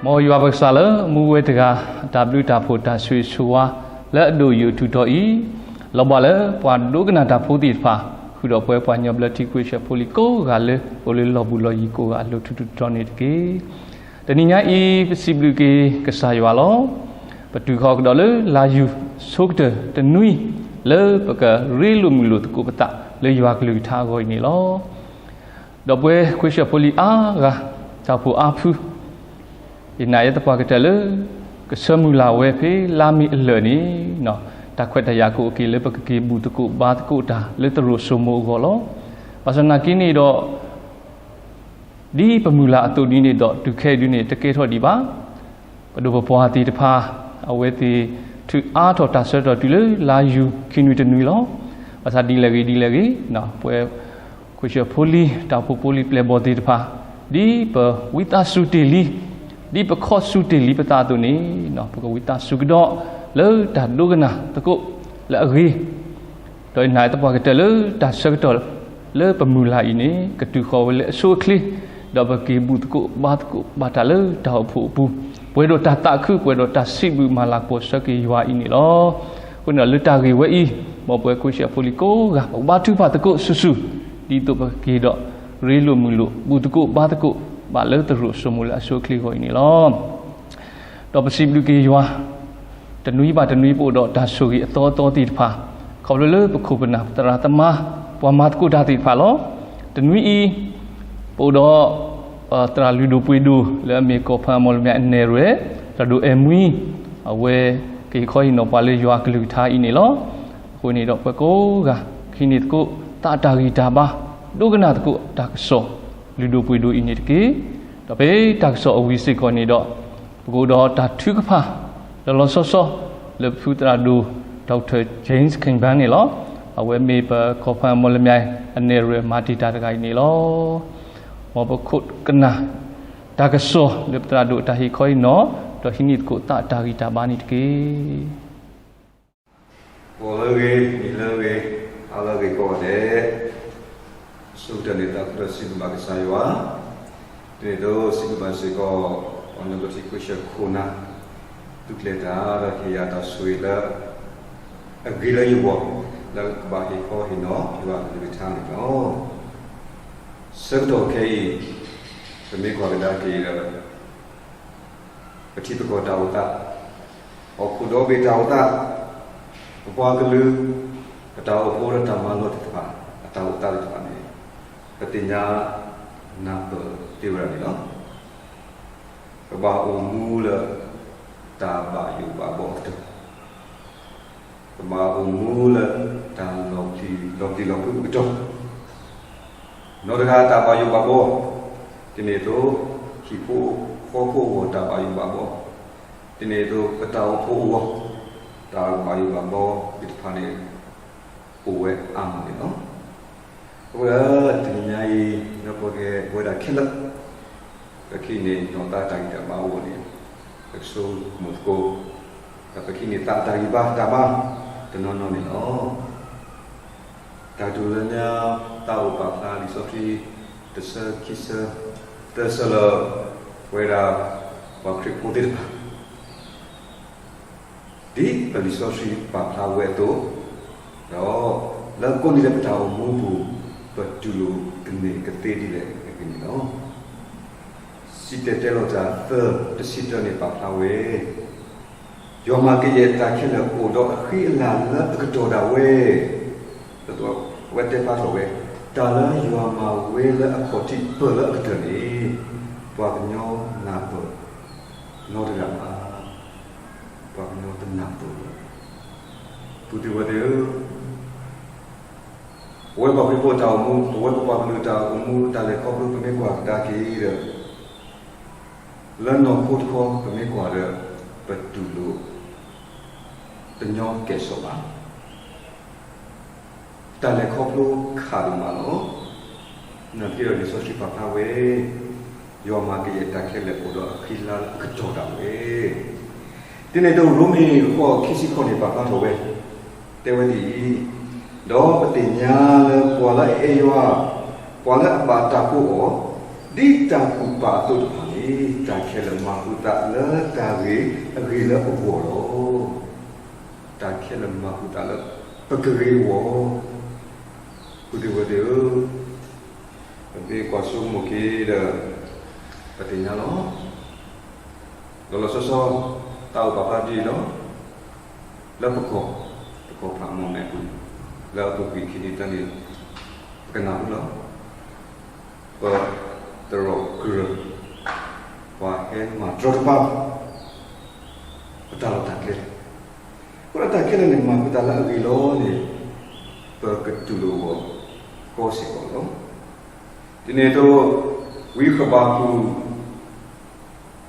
မ်ယွၤပကစၢ်လၢမူဝဲတဂၤ အတၢ်ဘျုးတၢ်ဖှိၣ်တၢ်ဆိၣ်ဂ့ၤဆိၣ်ဝါလၢအဒိၣ်ယိာ်ထူးထီၣ်အံၤ, လီၤဘၣ်လၢပှၤဒိကနၣ်တၢ်ဖိသ့ၣ်တဖၣ် ဃုာ်ဒီးပဝဲပှၤကညီဘျၢထံခဝ့ၡၢၣ်ဖိလံၤကိးဂၤလၢ အိၣ်လၢလီၢ်ဘူးလီၢ်ယံၤကိးဂၤအလိၤထူးထူးတီၤတီၤန့ၣ်တက့ၢ်. တနံၤညါအံၤ ပစံးဘျုးက့ၤကစၢ်ယွၤလီၤ. ပတုၤဃီၤကဒီးလၢလါယူၤဆိကတၢၢ်တနွံ လၢပကရ့လိာ်မုာ်လိာ်သကိးပသးလၢယွၤကလုၢ်ကထါအဂီၢ်အံၤန့ၣ်လီၤ. ဒီးပဝဲခဝ့ၡၢၣ်ဖိလံၤအါဂၤ တၢ်အိၣ်ဖှိၣ်အါဖု ယနာ်ယဲသပှၢ်ကတၢၢ်လၢ ကဆၢမုၢ်လၢ်ဝဲဖဲလါမ့ၤအလၢာ်န့ၣ် တၢ်ခွဲးတၢ်ယာ်ကအိၣ်က့ၤလၢပကက့ၤဘူၣ်သကိးဘါသကိးတၢ်လၢသရိာ်စိမိၤအဂီၢ်လီၤ. ဘၣ်ဆၣ်နာ်က့န့ၣ်ဒီး ဒ်ပမုၢ်လၢ်အသိးဒ်န့ၣ်ဒီး တုၤခဲအံၤဒ်န့ၣ် တကဲထီၣ်ဒံးဘၣ်. ပဒိၣ်ပပှၢ်သ့ၣ်တဖၣ် အဝဲသ့ၣ်ထုးအါထီၣ်တၢ်ဆၢကတီၢ်တုၤလၢလါယူၤခံနွံတနွံလီၤ. ဘၣ်ဆၣ်ဒ်လဲၣ်ဂ့ၤဒ်လဲၣ်ဂ့ၤ ပဝဲ ခဝ့ၡၢၣ်ဖိလံၤ တၢ်အိၣ်ဖှိၣ်ဖိလံၤပျဲၢ်ဘီၣ်သ့ၣ်တဖၣ် ဒ်ပဝံသးစူၤတ့ၢ်လံ, ဒ်ပခီၣ်စူၤတ့ၢ်လံပသးအသိးန့ၣ် ပကဝံသးစူၤကဒီးလၢတၢ်ဒိကနၣ်သကိးလၢအဂ့ၤ ဒီးယနာ်သပှၢ်ကတၢၢ်လၢတၢ်ဆၢကတီၢ် လၢပမုၢ်လၢ်အံၤန့ၣ် ကတုၤဃီၤဝဲလၢအဆိအချ့, ဒီးပက့ၤဘူၣ်သကိးဘါသကိးဘၣ်တၢ်လၢတၢ်အိၣ်ဖှိၣ်အပူၤ, ပှဲၤဒီးတၢ်သးခု ပှဲၤဒီးတၢ်စံးဘျုးမၤလၤကပီၤဆၢက့ၤယွၤအံၤန့ၣ်လီၤ. အဃိန့ၣ်ဒီးလၢတၢ်ဂ့ၢ်ဝဲအံၤ မ်ပဝဲခဝ့ၡၢၣ်ဖိလံၤကိးဂၤ ပကဘါထုကဖၣ်သကိးဆူၣ်ဆူၣ် ဒ်သိးပကက့ၤဒီး ရ့လိာ်မုာ်လိာ် ဘူၣ်သကိးဘါသကိး ဘၣ်လၢသရိာ်စိမိၤလၢအဆိအချ့အဂီၢ်အံၤန့ၣ်လီၤ. ဒီးပစံးဘျုးက့ၤယွၤ, တနွံဘၣ်တနွံပအိၣ်ဒီးတၢ်ဆိၣ်ဂ့ၤအသီအသီသ့ၣ်တဖၣ်, ခီဖျိလၢပခိၣ်ပနၢ်ပသရၣ်သမါ ပှၤမၤသကိးတၢ်သ့ၣ်တဖၣ်လီၤ. တနွံအံၤ ပအိၣ်ဒီး သရၣ်လုၢ်ဒိၣ်ပှ့ၤဒိၣ် လၢအမ့ၢ်ကီၢ်ဖၣ်အမီၢ်လမၠဲၣ်အနဲၣ်ရွဲၣ်, သရၣ်ဒိၣ်အဲၣ်မှံ, အဝဲကဟ့ၣ်ခီဟ့ၣ်နီၤပှၤလၢယွၤအကလုၢ်ကထါအံၤန့ၣ်လီၤ. အဃိန့ၣ်ဒီးပှၤကိးဂၤ ကဟံးန့ၢ်သကိးသးအတၢ်ဂံၢ်တၢ်ဘါ, ဒိကနၣ်သကိးတၢ်ကစီၣ် လုၢ်ဒိၣ်ပှ့ၤဒိၣ်အံၤန့ၣ်တက့ၢ်. ဒီးဖဲတၢ်ကစီၣ်အဝံၤစ့ၢ်ကီးန့ၣ်ဒီး ပကအိၣ်ဒီးတၢ်ထုကဖၣ် လီၤလီၤဆီဆီ လၢပဖုသရၣ်ဒိၣ် Doctor James King Band န့ၣ်လီၤ. အဝဲမ့ၢ်ပကီၢ်ဖၣ်အမီၢ်လမၠဲၣ် အနဲၣ်ရွဲၣ်မၤတ့ၢ်တၢ်တဂၤအံၤန့ၣ်လီၤ. မ်ပခိးကနၣ် တၢ်ကစီၣ်လၢပသရၣ်ဒိၣ်အတၢ်ဟ့ၣ်ခီဟ့ၣ်နီၤ ဒီးဟံးန့ၢ်သကိးသးအတၢ်ဂံၢ်တၢ်ဘါန့ၣ်တက့ၢ်. ဂီၤလၢအဂ့ၤ, နံၤလၢအဂ့ၤ, ဟါလၢအဂ့ၤကိးဂၤဒဲး, အဆိကတၢၢ်န့ၣ် သးခုဒီးစံးဘျုးဘၣ်ကစၢ်ယွၤ, ဒ်န့ၣ်အသိးစံးဘျုးဘၣ်စ့ၢ်ကီး ပှၤကညီဘျၢထံခဝ့ၡၢၣ်ခိၣ်နၢ် သုးကျဲၤတၢ်ဒီးဟ့ၣ်ယၤတၢ်ဆိၣ်ဂ့ၤလၢ အဂ့ၤလၢယဂီၢ် လၢကဘၣ်ဟ့ၣ်ခီဟ့ၣ်နီၤယွၤအကလုၢ်ကထါန့ၣ်လီၤ. ဆၢကတီၢ်ခဲအံၤ ပမ့ၢ်ကွၢ်ကဒါက့ၤဒီး ပထံပကီၢ်တၢ်အိၣ်သး, ဟီၣ်ခိၣ်ဒီဘ့ၣ်တၢ်အိၣ်သး, ပပှၤကလုာ် ပတၢ်အိၣ်ဖှိၣ်ဒီးတၢ်မၤလိာ်သ့ၣ်တဖၣ် အတၢ်အိၣ်သးသ့ၣ်တဖၣ်န့ၣ် ပသ့ၣ်ညါနၢ်ပၢၢ်သ့ဝဲဒၣ်န့ၣ်လီၤ. ပဘၣ်အိၣ်မူလၢ တၢ်ဘၣ်ယိၣ်ဘၣ်ဘီအကတီၢ် ပဘၣ်အိၣ်မူလၢ တၢ်လီၤပျံၤလီၤဖုးအကတီၢ်, နီၢ်တဂၤတၢ်ဘၣ်ယိၣ်ဘၣ်ဘီ, ဒ်န့ၣ်အသိး ဟံၣ်ဖိဃီဖိအဂီၢ်တၢ်ဘၣ်ယိၣ်ဘၣ်ဘီ, ဒ်န့ၣ်အသိး ပတၢ်အိၣ်ဖှိၣ်အဂီၢ် တၢ်ဘၣ်ယိၣ်ဘၣ်ဘီသ့ၣ်တဖၣ်န့ၣ် အိၣ်ဝဲအါမးန့ၣ်လီၤ. အဃိဒီးတနံၤညါအံၤ ဒီးပဝဲဒၣ်ခဲလၢာ် ပကဟံးန့ၢ်နီၢ်သးတၢ်ဂံၢ်တၢ်ဘါအဂီၢ်န့ၣ် ပကဆိကမိၣ်သကိး ဒီးပကဟံးန့ၢ်သးတၢ်ဂံၢ်ဘါတၢ်ဘါ တနီၤနီၤန့ၣ်လီၤ. တၢ်ကတိၤလၢညါ သးအိၣ်ပာ်ဖျါလံာ်စီဆှံ တဆၢခံဆၢ သၢဆၢလၢ ပဝဲဒၣ် ပှၤခရံာ်ဖိသ့ၣ်တဖၣ် ဒ်ပလံာ်စီဆှံပာ်ဖျါဝဲအသိး, ဒီးလၢကိးနံၤလၢပတၢ်အိၣ်မူပူၤ ပတူၢ်လိာ်ကန့ၢ်ကသ့ဒ်လဲၣ်အဂ့ၢ်န့ၣ်လီၤ. စံၣ်တဲၤတဲလီၤတၢ်သၢ တဆံတၢန့ၣ်ပာ်ဖျါဝဲ, ယွၤမၤကယဲၢ်တၢ်ခဲလၢာ်အိၣ်ဒီးအဃံအလၤလၢအကတီၢ်ဒၣ်ဝဲ, အဝဲတဲဖျါထီၣ်ဝဲ, တၢ်လၢယွၤမၤဝဲလၢအခီၣ်ထံးပၢၢ်လၢအကတၢၢ်န့ၣ် ပှၤကညီနၢ်ပၢၢ်နီတဂၤဘၣ်. ပှၤကညီတနၢ်ပၢၢ်ဘၣ်. ပုၢ်သ့ၣ်ဝဲၢ်သ့ၣ်ဧၢ, ပဝဲပှၤခရံာ်ဖိတၢ်အိၣ်မူ, ပဝဲပပှၤကလုာ်တၢ်အိၣ်မူတၢ်လဲၤခီဖျိ ပမ့ၢ်ကွၢ်ကဒါက့ၤဒီး, လၢနီၢ်ခိတခီ ပမ့ၢ်ကွၢ်ဒီး ပတူၢ်လိာ် တညီကဲၣ်ဆိးဘၣ်. တၢ်လဲၤခီဖျိခးဒိၣ်မးလီၤ. နာ်သက့ဒီးလံာ်စီဆှံပာ်ဖျါဝဲ, ယွၤမၤကယဲၢ်တၢ်ခဲလၢာ်အိၣ်ဒီးအဃံအလၤလၢအကတီၢ်ဒၣ်ဝဲ. ဒ်န့ၣ်အသိးရိမ့ၤဃိး ခံဆံဃိးန့ၣ်ပာ်ဖျါထီၣ်ဝဲ, တဲဝဲဒ်အံၤ, ဒီးပသ့ၣ်ညါလၢပှၤလၢအအဲၣ်ယွၤ, ပှၤလၢအဘၣ်တၢ်ကိးအီၤ, ဒ်တၢ်ကူၣ်ပာ်အသိးတဖၣ်န့ၣ်, တၢ်ခဲလၢာ်မၤဃုာ်သးလၢတၢ်ဂ့ၤအဂ့ၤလၢအဂီၢ်လီၤ. တၢ်ခဲလၢာ်မၤဃုာ်သးလၢပကဂ့ၤအဂီၢ်, ပုၢ်သ့ၣ်ဝဲၢ်သ့ၣ်ဧၢ, ပမ့ၢ်ကွၢ်ဆိကမိၣ်က့ၤဒီး ပသ့ၣ်ညါလီၤ. လီၤလီၤဆီဆီ, တၢ်အိၣ်ပာ်ဖျါဒ်အံၤလီၤ. လၢပကီၢ်, ပကီၢ်ဖးမီၢ်မဲာ်ပူၤ, လၢအပူၤကွံာ်ခံနံၤသၢနံၤ, ပကနၢ်ဟူလီၤ. ပသရိာ်ကရၢၢ်, ပှၤဟဲမၤတရီတပါ ပတၢ်လီၢ်တၢ်ကျဲလီၤ. အဃိဒီးတၢ်ခဲလၢာ်န့ၣ် မၤဃုာ်သးလၢအဂ့ၤလီၤန့ၣ်, ပကတူၢ်လိာ်အီၤကီစ့ၢ်ကီးလီၤ. ဒ်န့ၣ်အသိး, ဝံဃဘးကူာ်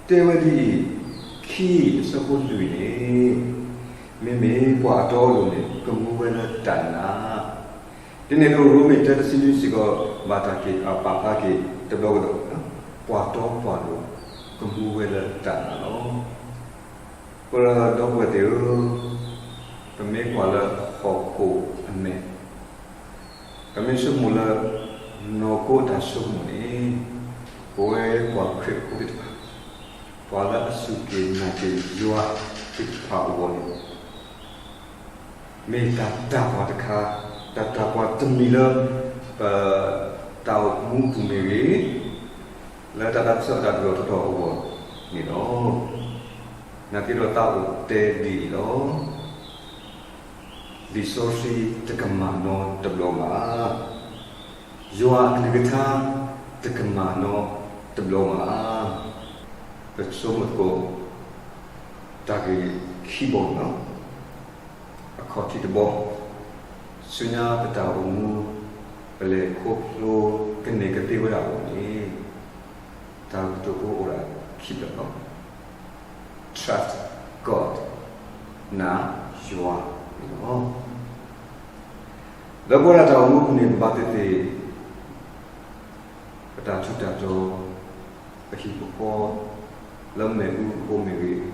တဲဝဲဒ်အံၤ, ခံအဆၢဖိလွံၢ်န့ၣ်, မ့မ့ၢ်ပှၤအတီအလိၤန့ၣ် ကမူဝဲလၢတၢ်နာ်, ဒ်န့ၣ်အသိး ရိမ့ၤတၢတဆံလွံၢ်စ့ၢ်ကီး ဘၣ်တၢ်က့ၤအပာ်ဖျါက့ၤတဘျီကဒီး, ပှၤတီပှၤလိၤ ကမူဝဲလၢတၢ်နာ်လီၤ. အဃိဒီးဒီပုၢ်ဝဲၢ်သ့ၣ်ဧၢ, ပမ့ၢ်ကွၢ်လၢဟီၣ်ခိၣ်အမဲာ်, ပမ့ၢ်ဆိကမိၣ်လၢ နီၢ်ခိအတၢ်ဆိကမိၣ်န့ၣ်, ပဝဲပှၤခရံာ်ဖိသ့ၣ်တဖၣ်, ပှၤလၢအစူၢ်က့ၤနာ်က့ၤယွၤသ့ၣ်တဖၣ်အဂီၢ်န့ၣ် မ့ၢ်တၢ်တၢ်ပှၤတခါ, တၢ်တၢ်ပှၤတမံၤလၢ ပတၢ်အိၣ်မူအပူၤမ့ၢ်ဂ့ၤ, လၢတၢ်သးခုကစီၣ်အတၢ်ဒုးအီၣ်ထီၣ်ထီၣ်အဂီၢ်န့ၣ်လီၤ. နာ်သက့ဒီးသးအိၣ်တဲဒ်အံၤလီၤ. လံာ်စီဆှံတကမၤနီတဘျီဘၣ်. ယွၤအကလုၢ်ကထါတကမၤနီတဘျီဘၣ်. ပဆိကမိၣ်သကိး တၢ်ဂ့ၢ်ခံဘီန့ၣ်လီၤ. အခီၣ်ထံးတဘီ, ဆူညါပတၢ်အိၣ်မူ ပလဲၤခီဖျိကန့ၢ်ကသ့ဝဲဒၣ်အဂီၢ်န့ၣ်, တၢ်ကတိၤဖိအိၣ်ဒၣ်ခံဘျီလီၤ. Trust God, နာ်ယွၤန့ၣ်လီၤ. လၢပဝဲဒၣ်တၢ်အိၣ်မူအပူၤန့ၣ် ဘၣ်သ့ၣ်သ့ၣ် ပတၢ်ထူးတၢ်တီၤ, ပဟံၣ်ပဃီ, လၢမ့ၣ်အူအဃိမ့ၢ်ဂ့ၤ,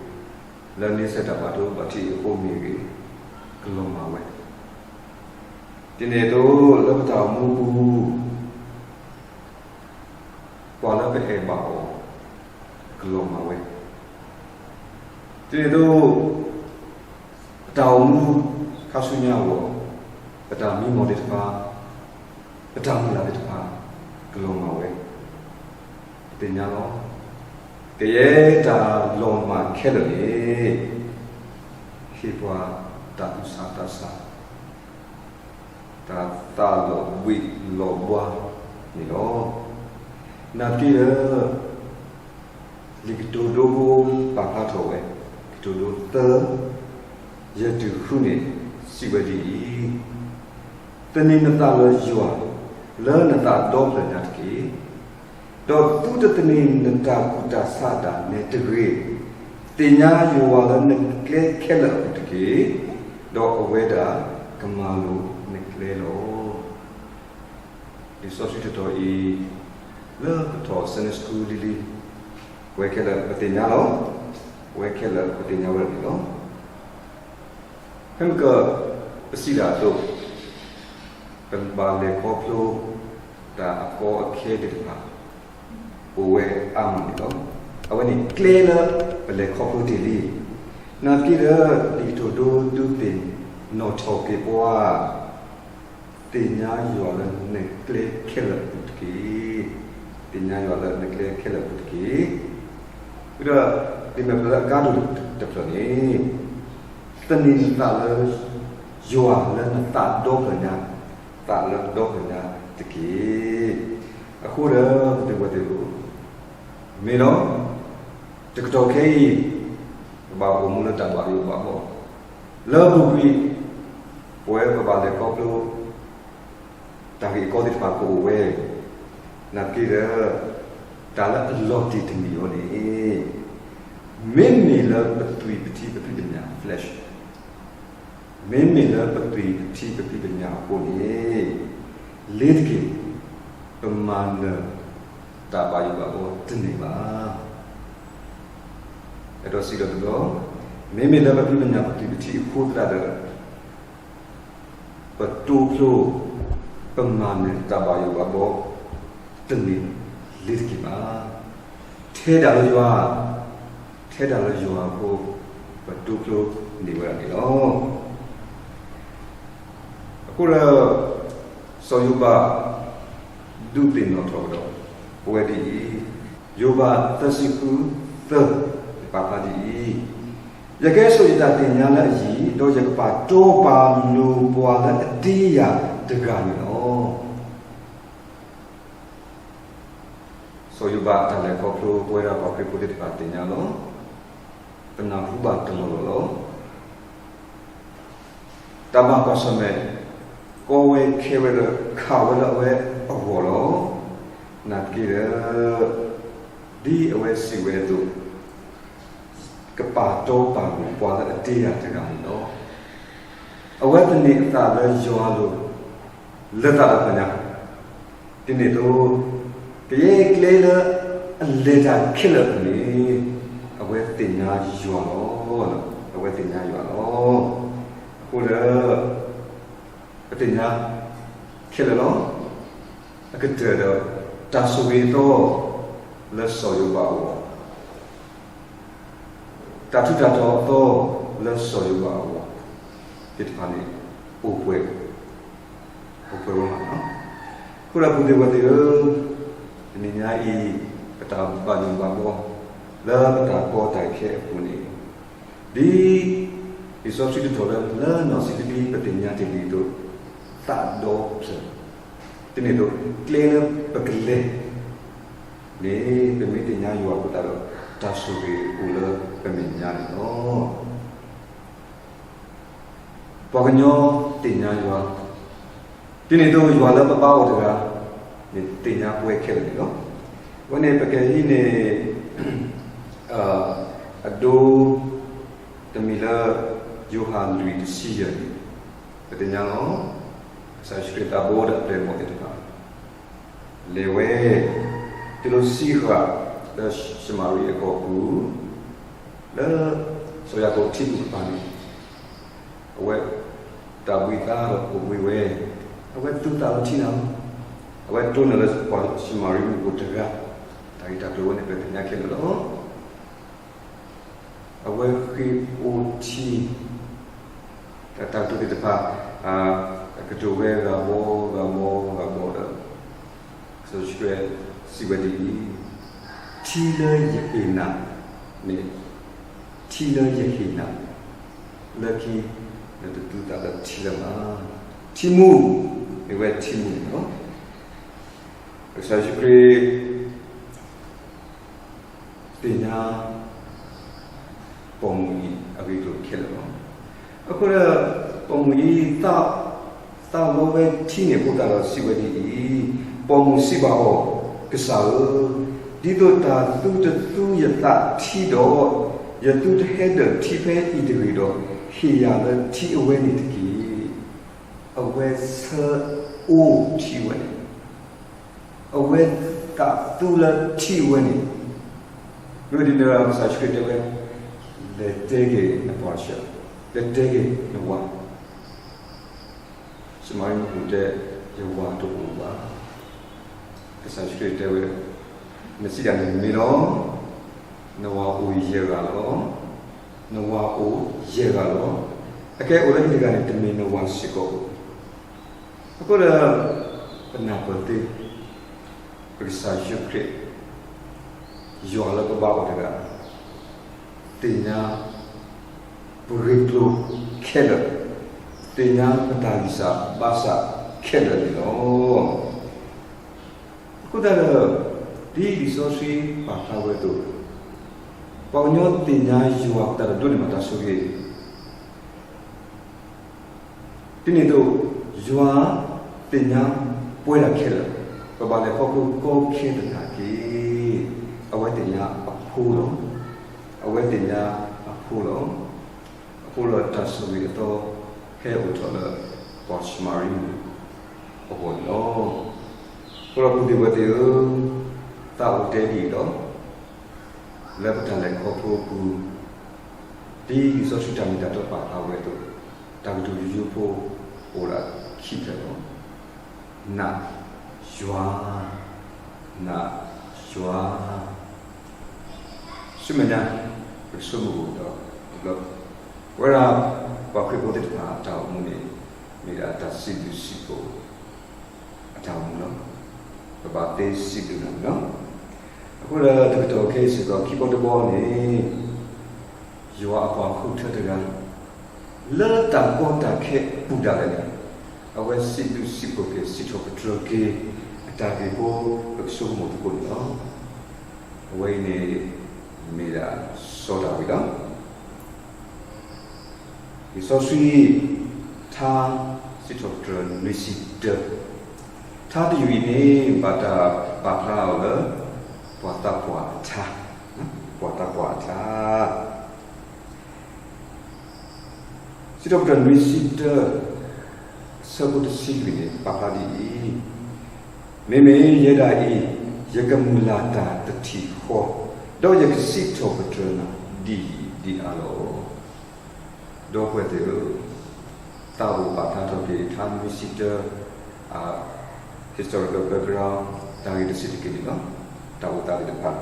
လၢန့ဆၢၣ်တၢ်ဘၣ်ဒိဘၣ်ထံးအဃိမ့ၢ်ဂ့ၤ, ကလီၤမၢ်ဝဲ. ဒ်န့ၣ်အသိးလၢပတၢ်အိၣ်မူပူၤ ပှၤလၢပအဲၣ်ဘၣ်အီၤ ကလီၤမၢ်ဝဲ. ဒ်န့ၣ်အသိး ပတၢ်အိၣ်မူခါဆူညါအဂီၢ်, ပတၢ်မံမီၢ်သ့ၣ်တဖၣ်, ပတၢ်မုၢ်လၢ်သ့ၣ်တဖၣ် ကလီၤမၢ်ဝဲ. ပသ့ၣ်ညါလီၤ. ကယဲၢ်တၢ်လီၤမၢ်ခဲလၢာ်န့ၣ် ဟ့ၣ်ပှၤတၢ်သူၣ်ဆးသးဆး, တၢ်သးလီၤဘှံးလီၤဘှါန့ၣ်လီၤ. နာ်သက့ဒီး လံာ်ကတိၤဒိဖိပာ်ဖျါထီၣ်ဝဲ, ကတိၤဒိသၢ ယဲၢ်တုၤဃုန့ၣ် စံးဝဲဒ်အံၤ, သန့ၤနသးလၢယွၤ လၢနသးဒီဖျၢၣ်ညါတက့ၢ်. ဒီးသုတသန့ၤနတၢ်ကူၣ်တၢ်ဆးဒၣ်နဲတဂ့ၤ, သ့ၣ်ညါယွၤလၢနကျဲခဲလၢာ်အပူၤတက့ၢ်, ဒီးအဝဲဒၣ်ကမၤလိာ်နကျဲလီၤ. လံာ်စီဆှံတတီၤအံၤ လၢပထီၣ် Sunday School လံၤလံၤ, ပဝဲခဲလၢာ်ပသ့ၣ်ညါလီၤ. ပဝဲခဲလၢာ်ပသ့ၣ်ညါဝဲဒၣ်န့ၣ်လီၤ. ဖဲမ့ၢ်က ပစံးဒၣ်အသိး, ပဘၣ်လဲၤခီဖျိ တၢ်အကီအခဲသ့ၣ်တဖၣ် အိၣ်ဝဲအါမးန့ၣ်လီၤ. အဝဲန့ၣ်ကျဲလၢပလဲၤခီဖျိတ့ၢ်လံ. နာ်သက့ဒီး လံာ်ကတိၤဒိဒုးသ့ၣ်နီၣ်ထီၣ်က့ၤပှၤ သ့ၣ်ညါယွၤလၢနကျဲခဲလၢာ်အပူၤတက့ၢ်. သ့ၣ်ညါယွၤလၢနကျဲခဲလၢာ်အပူၤတက့ၢ်. ဝံၤဒီး လံာ်မဲာ်ဖျၢၣ်လၢအကါဒိၣ်တဖျၢၣ်န့ၣ်, သန့ၤနသးလၢ ယွၤလၢနသးဒီဖျၢၣ်ညါ, သးလၢဒီဖျၢၣ်ညါတက့ၢ်. အဃိဒီး ပသ့ၣ်ဝဲသ့ၣ်ဧၢ, မ့ၢ်လီၤ, တကတီၢ်ခဲအံၤ ပဘၣ်အိၣ်မူလၢတၢ်ဘၣ်ယိၣ်ဘၣ်ဘီ, လၢအပူၤကွံာ် ပဝဲပဘၣ်လဲၤခီဖျိ တၢ်ဂ့ၢ်အကီသ့ၣ်တဖၣ်ကအိၣ်ဝဲ, နာ်သက့ဒီး တၢ်လၢအလီၤတံၢ်တမံၤအံၤန့ၣ်, မ့မ့ၢ်လၢပသွံၣ်ပထံပဖံးပညၣ် flesh, မ့မ့ၢ်လၢပသွံၣ်ပထံပဖံးပညၣ်အဃိန့ၣ်, လ့ၤတက့ၢ်, ပမၤနၢၤတၢ်ဘၣ်ယိၣ်ဘၣ်ဘီတန့ၢ်ဘၣ်. အဲၣ်ဒိးစံးဒီးတဘျီ, မ့မ့ၢ်လၢပဖံးပညၣ်ပသွံၣ်ပထံအဃိသတးဒီး ပတိဖျိ, ပမၤနၢၤတၢ်ဘၣ်ယိၣ်ဘၣ်ဘီတန့ၢ်ဘၣ်. လ့ၤတက့ၢ်ဘၣ်. ထဲဒၣ်လၢယွၤ, ထဲဒၣ်လၢယွၤအဃိ, ပတိဖျိန့ၢ်ဝဲဒၣ်န့ၣ်လီၤ. အဃိဒီး စီၤယိၤဘး ဒုးသ့ၣ်နီၣ်ထီၣ်ကဒီး ပဝဲဒ်အံၤ, ယိၤဘးသၢဆံဃုသၢ ပာ်ဖျါဒ်အံၤ, ယကဟဲစိာ်ယတၢ်သ့ၣ်ညါလၢအယံၤ, ဒီးယကပာ်တီပာ်လိၤပှၤလၢအတ့ယၤတဂၤန့ၣ်လီၤ. စီၤယိၤဘးအတၢ်လဲၤခီဖျိ ပဝဲဒၣ်ပှၤခရံာ်ဖိသ့ၣ်တဖၣ်သ့ၣ်ညါလီၤ. ပနၢ်ဟူဘၣ်တလီၢ်လီၢ်လီၤ. တၢ်ဘၣ်ကွၢ်ဆၢၣ်မဲာ် ကီဝဲခဲဝဲလၢ ခးဝဲလၢအဝဲအဂီၢ်လီၤ. နာ်သက့ဒီး ဒ်အဝဲစံးဝဲအသိး, ကပာ်တီပာ်လိၤပှၤလၢအတ့ယၤတဂၤန့ၣ်လီၤ. အဝဲသန့ၤအသးလၢယွၤအလိၤ လၢသးဒီဖျၢၣ်ညါ, ဒ်န့ၣ်အသိး ကယဲၢ်ကျဲလၢအလဲၤတၢ်ခဲလၢာ်အပူၤန့ၣ် အဝဲသ့ၣ်ညါယွၤလီၤ. အဝဲသ့ၣ်ညါယွၤလီၤ. အဃိဒီး ပသ့ၣ်ညါခဲလၢာ်လီၤ. အကတၢၢ်ဒီး တၢ်ဆိၣ်ဂ့ၤအသီ လၢစီၤယိၤဘးအဂီၢ်, တၢ်ထူးတၢ်တီၤအသီ လၢစီၤယိၤဘးအဂီၢ်သ့ၣ်တဖၣ်န့ၣ် အိၣ်ပှဲၤ, အိၣ်ပှဲၤဝဲလီၤ. အဃိဒီးပုၢ်သ့ၣ်ဝဲၢ်သ့ၣ်ဧၢ, တနံၤညါအံၤ ပတၢ်ဘၣ်ယိၣ်ဘၣ်ဘီ လၢပတၢ်ကီတၢ်ခဲအပူၤန့ၣ် ဒ်လံာ်စီဆှံတတီၤလၢ လၢနီၢ်စံလပံ ပသ့ၣ်ညါတ့ၢ်ဒ်အသိး, သးဒီဖျၢၣ်, ဒ်န့ၣ်အသိး ကျဲလၢပကလဲၤန့ၣ် ပမ့ၢ်သ့ၣ်ညါယွၤအဃိသတးဒီး တၢ်ဆိၣ်ဂ့ၤအိၣ်လၢပမဲာ်ညါန့ၣ်လီၤ. ပှၤကညီသ့ၣ်ညါယွၤ, ဒ်န့ၣ်အသိးယွၤလၢပဘါအီၤတဂၤန့ၣ် သ့ၣ်ညါပဝဲခဲလၢာ်န့ၣ်လီၤ. အဝဲန့ၣ်ပကဟံးန့ၢ် အဒိ တမံၤလၢ ယိၤဟၣ်လွံၢ်တဆံယဲၢ်န့ၣ် ပသ့ၣ်ညါလီၤ. ကစၢ်ယ့ၣ်ၡူးခရံာ်သးဘိဒီးအပျဲၢ်အဘီၣ်သ့ၣ်တဖၣ် လဲၤဝဲ တုၤလီၤစံးဃာ်လၢၡမၤရံအကီၢ်ပူၤ, လၢစီၤယၤကိာ်ထံပူၤတဖၣ်န့ၣ် အဝဲတၢ်ဘှံးသါဒီးအိၣ်ဘှံးဝဲ, အဝဲသူသးလီၤထံနၤလီၤ. အဝဲတိၢ်န့ၢ်လၢပှၤၡမၤရံမုၣ်ဖိတဂၤ, တၢ်ဂ့ၢ်တၢ်ကျိၤဝဲန့ၣ် ပသ့ၣ်ညါခဲလၢာ်လီၤ. အဝဲဃ့အိၣ်ထံ တၢ်ကတိၤသ့ၣ်တဖၣ် ကတိၤဝဲဂၤဘီဂၤဘီဂၤဘီဒီး ကစၢ်ယ့ၣ်ၡူးခရံာ်စံးဝဲဒ်အံၤ, ထံလၢယဟ့ၣ်နၤန့ၣ် ထံလၢယဟ့ၣ်နၤ လၢခံ နတသူသးလၢထံလၢၤဘၣ်. ထံမူ, မ့ၢ်ဝဲထံမူန့ၣ်လီၤ. ကစၢ်ယ့ၣ်ၡူးခရံာ် သ့ၣ်ညါ ပိာ်မုၣ်အံၤအဂ့ၢ်အကျိၤခဲလၢာ်လီၤ. အဃိဒီး ပိာ်မုၣ်အံၤ သးလီဝဲထံန့ၣ်အဃိသတးဒီးစံးဝဲဒ်အံၤ, ပိာ်မုၣ်စံးဘၣ်အီၤ, ကစၢ်ဧၢ, ဒ်သိးတၢ်သူတသူယသးထံဒီး ယသူတဟဲဒၢၣ်ထံဖဲအံၤတဂ့ၤဒီး ဟ့ၣ်ယၤလၢထံအဝဲန့ၣ်တက့ၢ်. အဝဲဆၢအိၣ်ထံဝဲန့ၣ် အဝဲသးသူလၢထံဝဲန့ၣ်, မ့ၢ်ဒ်န့ၣ်ဒီး ကစၢ်ယ့ၣ်ၡူးခရံာ်တဲဝဲ, လဲၤတဲက့ၤနပှၤဆှၢ, လဲၤတဲက့ၤနဝၤ, ၡမၤရံမုၣ်တဲ, ယဝၤတအိၣ်ဘၣ်. ကစၢ်ယ့ၣ်ၡူးခရံာ်တဲဝဲ, နစံးဒၣ်န့ၣ်မ့ၢ်လီၤ. နဝၤအိၣ်ယဲၢ်ဂၤလီၤ. နဝၤအိၣ်ယဲၢ်ဂၤလီၤ. အကဲအိၣ်လၢဟံၣ်တဂၤန့ၣ် တမ့ၢ်နဝၤစ့ၢ်ကီး အဃိဒီး ပနၢ်ပၢၢ်သ့ ပကစၢ်ယ့ၣ်ၡူးခရံာ် ယွၤလၢပဘါအီၤတဂၤ သ့ၣ်ညါပဂ့ၢ်ကျိၤခဲလၢာ်, သ့ၣ်ညါပတၢ်ဂံၢ်စၢ်ဘါစၢ်ခဲလၢာ်န့ၣ်လီၤ. အဃိသတးဒီး ဒ်လံာ်စီဆှံပာ်ဖျါဝဲအသိး, ပှၤကညီသ့ၣ်ညါယွၤအဃိသတးဒီးဒိးန့ၢ်ဘၣ်တၢ်ဆိၣ်ဂ့ၤ ဒ်န့ၣ်အသိး ယွၤသ့ၣ်ညါပဝဲဒၣ်ခဲလၢာ်, ပဘၣ်လဲၤခီဖျိကီခဲသနာ်က့ အဝဲသ့ၣ်ညါအဖိလီၤ. အဝဲသ့ၣ်ညါအဖိလီၤ. အဃိဒီးတၢ်ဆိၣ်ဂ့ၤအသီ ဟဲအိၣ်ထီၣ်လၢ ပှၤၡမၤရံမုၣ်အဂီၢ်န့ၣ်လီၤ. အဃိဒီးပုၢ်သ့ၣ်ဝဲၢ်သ့ၣ်ဧၢ, သးအိၣ်တဲဒ်အံၤဒီး လၢပတၢ်လဲၤခီဖျိအပူၤ, ဒ်လံာ်စီဆှံတၢ်မ့ၢ်တၢ်တီပာ်ဖျါဝဲအသိး, တၢ်ကတိၤယိယိဖိအိၣ်ဒၣ်ခံဖျၢၣ်လီၤ. နာ်ယွၤ, နာ် ယွၤ, ဆူမဲာ်ညါ ပကဆိကမိၣ်ဒီး တဘျီ ပဝဲဒၣ် ပှၤခရံာ်ဖိသ့ၣ်တဖၣ်အတၢ်အိၣ်မူန့ၣ် မ့ၢ်ဒၣ်တၢ်စံးဘျုးစံးဖှိၣ် အတၢ်အိၣ်မူလီၤ. ပဘၣ်သ့စံးဘျုးနၤန့ၣ်လီၤ. အဃိဒီးတကတီၢ်ခဲအံၤစ့ၢ်ကီး ခံဘီတဘီန့ၣ် ယွၤအပှၤဃုထၢတဂၤ လၢတၢ်ကီတၢ်ခဲအပူၤဒၣ်လဲာ်န့ၣ် အဝဲစံးဘျုးစံးဖှိၣ်က့ၤ စံးထီၣ်ပတြၢၤက့ၤ အတၢ်ဂ့ၢ်ဖိ ပကဆိကမိၣ်သကိးန့ၣ်လီၤ. အဝဲအံၤန့ၣ် မ့ၢ်ဒၣ်စီၤဒၤဝံးလီၤ. လံာ်စီဆှံ ထါ စံးထီၣ်ပတြၢၤနွံဆံတၢ, ထါတယုၢ်အံၤန့ၣ် ဘၣ်တၢ်ပာ်ဖျါအီၤလၢ ပှၤသးပှၢ်အထါ, ပှၤသးပှၢ်အထါ စံးထီၣ်ပတြၢၤနွံဆံတၢ အဆၢဖိတဆံလွံၢ်န့ၣ် ပာ်ဖျါဒ်အံၤ, မ့မ့ၢ်ယဲဒၣ်အံၤ ယကမုၢ်လၢ်တၢ်တထံၣ်ဃီ, ဒီးယကစံးထီၣ်ပတြၢၤနၤဒ်အံၤဒ်အါလီၤ. ဒီပုၢ်ဝဲၢ်သ့ၣ်ဧၢ, သးအိၣ်ပာ်ဖျါထီၣ်က့ၤ ထါနွံဆံတၢ historical background တၢ်ဂ့ၢ်တဆံးတက့ၢ်န့ၣ်လီၤ. တၢ်အိၣ်သးသ့ၣ်တဖၣ်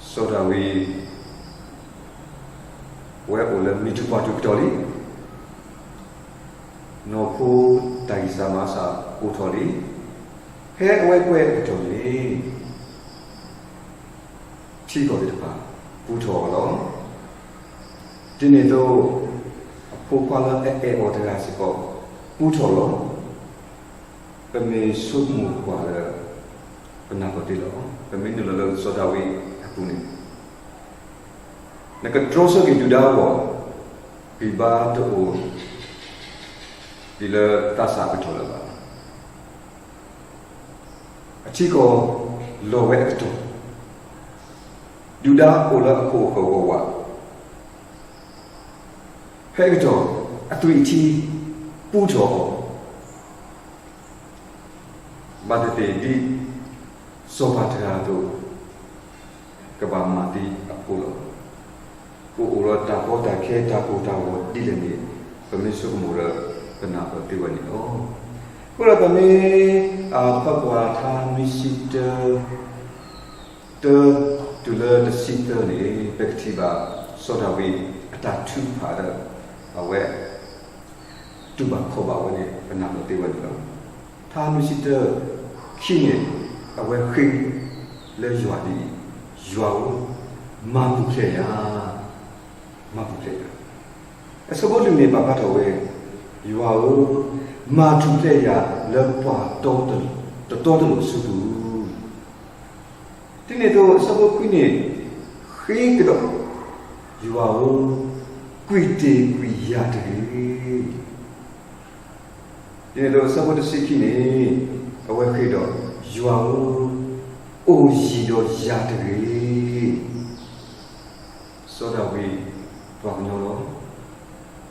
စီၤဒၤဝံး ဝဲအိၣ်လၢမုၢ်တူၢ်ပှၢ်တူၢ်ကတီၢ်လံ, နီၢ်ခိတၢ်ဂံၢ်စၢ်ဘါစၢ်အိၣ်ထီၣ်လံ, ဖဲအဝဲကွဲးအကတီၢ်န့ၣ် ထံကီၢ်သ့ၣ်တဖၣ် ပူထီၣ်အီၤလီၤ. ဒ်န့ၣ်အသိး အဖိခွါလၢအအဲၣ်အီၤတဂၤစ့ၢ်ကီး ပူထီၣ်လီၤ. ပမ့ၢ်ဆိကမိၣ်ကွၢ်လၢ ပနၢ်ပၢၢ်သ့လီၤ. ပမ့ၢ်နုာ်လီၤလၢစီၤဒၤဝံးအပူၤန့ၣ် နကတြီဆၢက့ၤဒုၣ်ဒါအဂီၢ်, ဂံၢ်ဘါတအိၣ် ဒ်လၢသးစၢ်အကတီၢ်လၢၤဘၣ်. အထံကီၢ်လီၤဝဲအကတီၢ်, ဒုၣ်ဒါအိၣ်လၢအခိၣ်အဃၢၤဝးဝး, ဖဲအကတီၢ် အသွံၣ်အထံ ပူထီၣ်အီၤ ဘၣ်သ့ၣ်သ့ၣ်ဒ်စီၤပၤတဂၤအသိး ကဘၣ်မၤသံအဖိလီၤ. ကအိၣ်ဒီးတၢ်ကီတၢ်ခဲ တၢ်ကိၢ်တၢ်ဂီၤဒ်လဲၣ်န့ၣ် ပမ့ၢ်ဆိကမိၣ်ဒီး ပနၢ်ပၢၢ်သ့ဝဲန့ၣ်လီၤ. အဃိဒီးပမ့ၢ် ဖးကွၢ်ထါနွံဆံတၢ တၢ တုၤလၢတဆံသၢန့ၣ် ပကထံၣ်ဘၣ်စီၤဒၤဝံးအတၢ်ထုကဖၣ်ဒီး အဝဲ တူၢ်ဘၣ်ခီၣ်ဘၣ်ဝဲန့ၣ် ပနၢ်ပၢၢ်သ့ဝဲန့ၣ်လီၤ. ထါနွံဆံတၢ ခံန့ၣ် အဝဲဃ့လၢယွၤဒ်အံၤ, ယွၤဧၢ, မၤပူၤဖျဲးယၤ, မၤပူၤဖျဲးယၤ. အဆၢဖိလွံၢ်န့ၣ် ပာ်ဖျါထီၣ်ဝဲ, ယွၤဧၢ, မၤထူၣ်ဖျဲးယၤလၢပှၤတတီတလိၤအစုပူၤ ဒ်န့ၣ်အသိး အဆၢဖိခွံန့ၣ် ဃ့ကဒီး, ယွၤဧၢ, ကွံာ်တ့ၢ်ကွံာ်ယၤတဂ့ၤ. ဒ်န့ၣ်အသိး အဆၢဖိတဆံခံန့ၣ် အဝဲဃ့ဒီး, ယွၤဧၢ, အိၣ်ယံၤဒီးယၤတဂ့ၤ. စီၤဒၤဝံး ပှၤကညီလီၤ.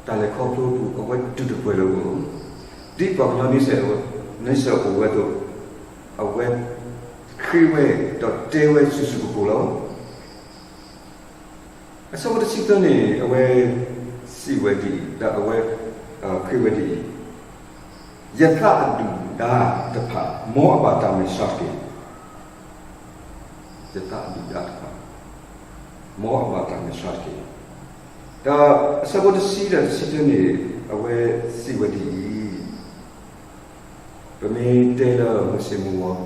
တၢ်လဲၤခီဖျိအပူၤ အဝဲတူၢ်တပှဲၤလၢၤဘၣ်. ဒ်ပှၤကညီန့ဆၢၣ်အိၣ်ဝဲအသိး, အဝဲဃ့ဝဲဒီးတဲဝဲဆူၣ်ဆူၣ်ကိၢ်ကိၢ်လီၤ. အဆၢဖိတဆံသၢန့ၣ် အဝဲစံးဝဲဒ်အံၤ, ဒီးအဝဲဃ့ဝဲဒ်အံၤ, ယသးအဒုၣ်ဒါတဖၣ် မ်အဘၣ်တၢ်မဲာ်ဆှးတက့ၢ်. ယသးအဒုၣ်ဒါတဖၣ် မ်အဘၣ်တၢ်မဲာ်ဆှးတက့ၢ်. ဒီးအဆၢဖိတဆံဒီးတဆံတၢန့ၣ် အဝဲစံးဝဲဒ်အံၤ, ပမ့ၢ်တဲလၢမုၢ်ဆ့ၣ်မုၢ်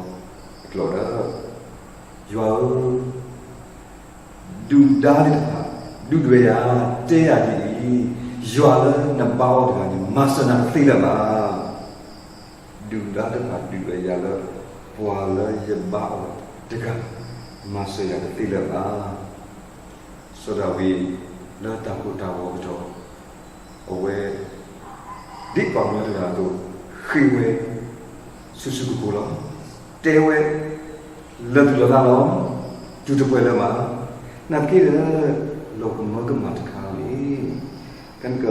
ဂီၤအကျိာ်ဒီး, ယွၤဧၢ, ဒုၣ်ဒါသ့ၣ်တဖၣ် ဒုၣ်ဒွဲၣ်ယၤ တဲယၤဒ်အံၤ, ယွၤလၢနဘါအီၤတဂၤန့ၣ် မၤစၢၤနၤတသ့လၢၤဘၣ်. ဒုၣ်ဒါသ့ၣ်တဖၣ်ဒုၣ်ဒွဲၣ်ယၤလၢ ပှၤလၢယဘါအီၤတဂၤ မၤစၢၤယၤတသ့လၢၤဘၣ်. စီၤဒၤဝံး လၢတၢ်ကိၢ်တၢ်ဂီၤအကတီၢ် အဝဲ ဒ်ပှၤကညီတဂၤအသိး ဃ့ဝဲ ဆူၣ်ဆူၣ်ကိၢ်ကိၢ်လီၤ. တဲဝဲ လၢာ်သူၣ်လၢာ်သးလီၤ. တူၢ်တပှဲၤလၢၤဘၣ်. နာ်သက့ဒီး လီၤကမၢကမၣ်တခါန့ၣ် ကနက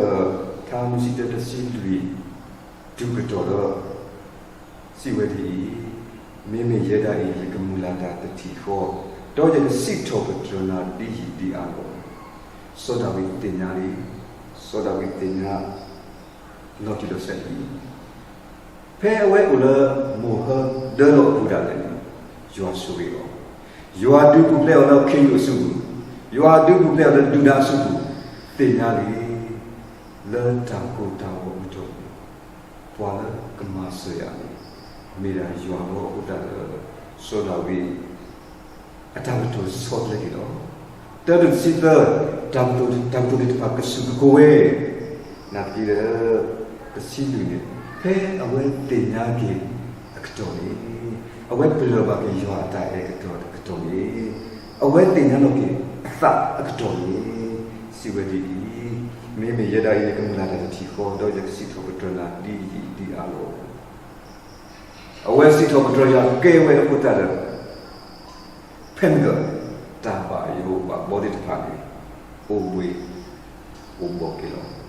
ထါမုၢ်ဆံတၢတဆံလွံၢ် တုၤကတီၢ်ဒီး စံးဝဲဒ်အံၤ, မ့မ့ၢ်ယဲဒၣ်အံၤ ယကမုၢ်လၢ်တၢ်တထံၣ်ဃီ, ဒီးယကစံးထီၣ်ပတြၢၤနၤဒ်ယံာ်ဒ်အါလီၤ. စီၤဒၤဝံးသ့ၣ်ညါလံ, စီၤဒၤဝံးသ့ၣ်ညါ လီၤတံၢ်လီၤဆဲးလံ. ဖဲအဝဲအိၣ်လၢမိၢ်ဟၢဒၢလီၢ်အပူၤဒၣ်လဲာ်န့ၣ် ယွၤဆိၣ်ဂ့ၤအီၤ, ယွၤဒုးပူၤဖျဲးအီၤလၢခ့ယုၢ်အစုပူၤ, ယွၤဒုးပူၤဖျဲးအီၤလၢဒုၣ်ဒါအစုပူၤ, သ့ၣ်ညါလံ, လၢတၢ်ကိၢ်တၢ်ဂီၤအပူၤန့ၣ် ပှၤလၢကမၤစၢၤယၤန့ၣ် မ့ၢ်ဒၣ်ယွၤလီၤ. အဃိသတးဒီး စီၤဒၤဝံး အတၢ်ကတိၤဆီတလဲက့ၤလီၤ. တၢတုၤတဆံသၢ, တၢ်ကတိၤ, တၢ်ကတိၤသ့ၣ်တဖၣ်ကစူၢ်ကကိးဝဲ, နာ်သက့ဒီး တဆံလွံၢ်န့ၣ် ဖဲအဝဲသ့ၣ်ညါက့ၤအကတီၢ်န့ၣ်, အဝဲပလၢၢ်ဘၣ်က့ၤယွၤအတၢ်အဲၣ်အကတီၢ်န့ၣ်, အဝဲသ့ၣ်ညါလီၤက့ၤအသးအကတီၢ်န့ၣ် စံးဝဲဒ်အံၤ, မ့မ့ၢ်ယဲဒၣ်အံၤ ယကမုၢ်လၢ်တၢ်တထံၣ်ဃီ ဒီးယကစံးထီၣ်ပတြၢၤနၤဒ်အံၤဒ်အံၤလီၤ. အဝဲစံးထီၣ်ပတြၢၤယွၤကဲဝဲအဃိသတးဒီး ဖဲမုၢ်ဂီၤ တၢ်ဘၣ်ယိၣ်ဘၣ်ဘီသ့ၣ်တဖၣ်န့ၣ် အိၣ်ဘှံးအိၣ်ဘှီၣ်က့ၤလီၤ.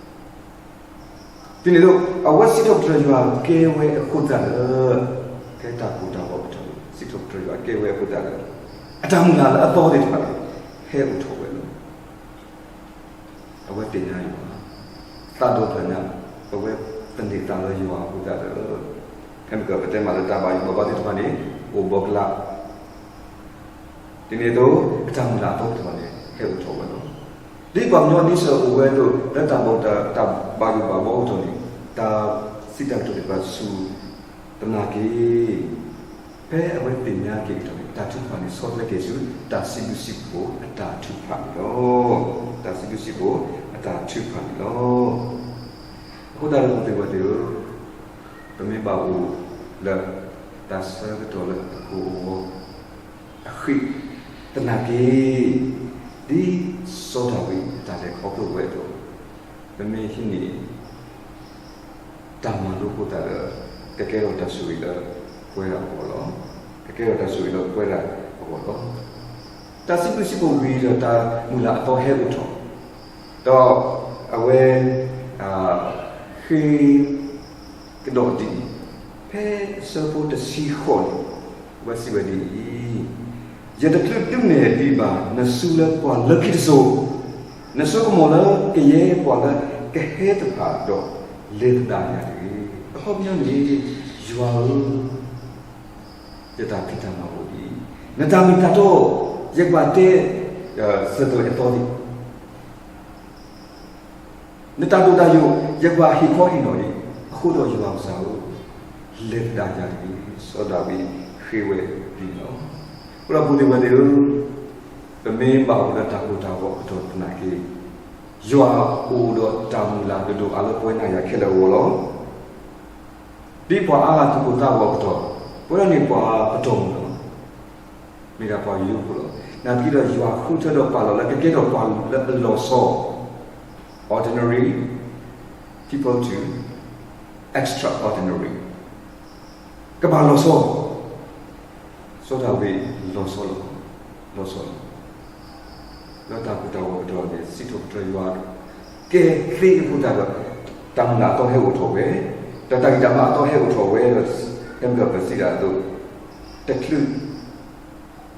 ဒ်န့ၣ်အသိး အဝဲစံးထီၣ်ပတြၢၤယွၤကဲဝဲအဃိသတးဒီး ဖဲတၢ်ကိၢ်တၢ်ဂီၤအပူၤ စံးထီၣ်ပတြၢၤယွၤကဲဝဲအဃိသတးဒီး အတၢ်မုၢ်လၢ်လၢအသီသ့ၣ်တဖၣ်န့ၣ် ဟဲအိၣ်ထီၣ်ဝဲလီၤ. အဝဲသ့ၣ်ညါယွၤ, သးဒီဖျၢၣ်ညါ, အဝဲသန့ၤသးလၢယွၤအဃိသတးဒီး ဖဲမုၢ်ဂီၤ ပတဲမးလၢတၢ်ဘၣ်ယိၣ်ဘၣ်ဘီသ့ၣ်တဖၣ်န့ၣ် အိၣ်ဘှီၣ်ကလာ် ဒ်န့ၣ်အသိး အတၢ်မုၢ်လၢ်အသီသ့ၣ်တဖၣ်န့ၣ် ဟဲအိၣ်ထီၣ်ဝဲလီၤ. ဒ်ပှၤကညီအဒံစၢၤအိၣ်ဝဲအသိး လၢတၢ်ဘၣ်ယိၣ်ဘၣ်ဘီအကတီၢ်န့ၣ် တၢ်စံးတၢ်ကတိၤသ့ၣ်တဖၣ်စူၢ်သနာ်က့ ဖဲအဝဲသ့ၣ်ညါက့ၤအကတီၢ်န့ၣ် တၢ်ထုကဖၣ်န့ၣ် ဆီတလဲက့ၤဆူ တၢ်စံးဘျုးစံးဖှိၣ်အတၢ်ထုကဖၣ်န့ၣ်လီၤ. တၢ်စံးဘျုးစံးဖှိၣ်အတၢ်ထုကဖၣ်န့ၣ်လီၤ. အဃိသတးဒီးပသ့ၣ်ဝဲသ့ၣ်ဧၢ, ပမ့ၢ်ဘၣ်အိၣ်လၢ တၢ်ဆၢကတီၢ်လၢအကိၢ်အဂီၤ အဃံသနာ်က့ ဒ်စီၤဒၤဝံးအတၢ်လဲၤခီဖျိဝဲအသိး, ပမ့ၢ်ဟံးန့ၢ် တၢ်မၤလိအဃိသတးဒီး ကကဲထီၣ်တၢ်ဆိၣ်ဂ့ၤလၢပဝဲဒၣ်အဂီၢ်လီၤ. ကကဲထီၣ်တၢ်ဆိၣ်ဂ့ၤလၢပဝဲဒၣ်အဂီၢ်လီၤ. တၢ်စံးဘျုးစံးဖှိၣ်ဝံၤဒီး တၢ်မုၢ်လၢ်အသီဟဲအိၣ်ထီၣ်, ဒီးအဝဲ ဃ့ ကဒီးဒ်အံၤ, ဖဲအဆၢဖိတဆံဃိးန့ၣ် အဝဲစံးဝဲဒ်အံၤ, ယတချုးဒုးနဲၣ်ဒံးဘၣ် နစုလၢပှၤလၢခံတစိၤ, နစိကမီၤလၢကယဲၢ်ပှၤလၢကဟဲတဖၣ်ဒီး လဲၤသဒၣ်ယၤတဂ့ၤ. အခီပညီန့ၣ် ယွၤဧၢ, ယတၢ်ဖံးတၢ်မၤအိၣ်ဒံး, နတၢ်မ့ၢ်တၢ်တီ, ယကဘၣ်တဲ စၢၤသွဲၣ်အသီလံ နတၢ်ဒိၣ်တၢ်ယိာ် ယကဘၣ်ဟ့ၣ်ခီဟ့ၣ်နီၤလံ, အဃိဒီးယွၤကစၢ်ဧၢ, လဲၤသဒၣ်ယၤတဂ့ၤ. စီၤဒၤဝံးဃ့ဝဲဒ်န့ၣ်လီၤ. အဃိဒီးပသ့ၣ်ဝဲသ့ၣ်ဧၢ, ပမ့ၢ်ဘၣ်အိၣ်လၢတၢ်ကိၢ်တၢ်ဂီၤအကတီၢ်သနာ်က့, ယွၤအိၣ်ဒီးတၢ်မုၢ်လၢ်ဒိၣ်ဒိၣ်အါလၢပဝဲနၤယၤခဲလၢာ်အဂီၢ်လီၤ. ဒ်ပှၤအါဂၤသူၣ်ကိၢ်သးဂီၤအကတီၢ်, ပဝဲဒၣ်န့ၣ်ပှၤပတီၢ်မုၢ်လီၤ. မ့ၢ်ဒၣ်ပှၤယိယိဖိလီၤ. နာ်သက့ဒီးယွၤဃုထၢဒီးပာ်လီၤလၢကကဲထီၣ်ပှၤလၢအလီၤဆီ, ordinary people to extraordinary, ကဘၣ်လီၤဆီ, စီၤဒၤဝံးလီၤဆီလီၤ, လီၤဆီလီၤ. လၢတၢ်ကိၢ်တၢ်ဂီၤအကတီၢ်န့ၣ် စံးထီၣ်ပတြၢၤယွၤ ကဲသ့အဃိသတးဒီး တၢ်မုၢ်လၢ်အသီဟဲအိၣ်ထီၣ်ဝဲ, ဒီးတၢ်ဂံၢ်တၢ်ဘါအသီဟဲအိၣ်ထီၣ်ဝဲဒီး ဟဲမုၢ်ဒီးပစံးဒၣ်အသိး, တချုး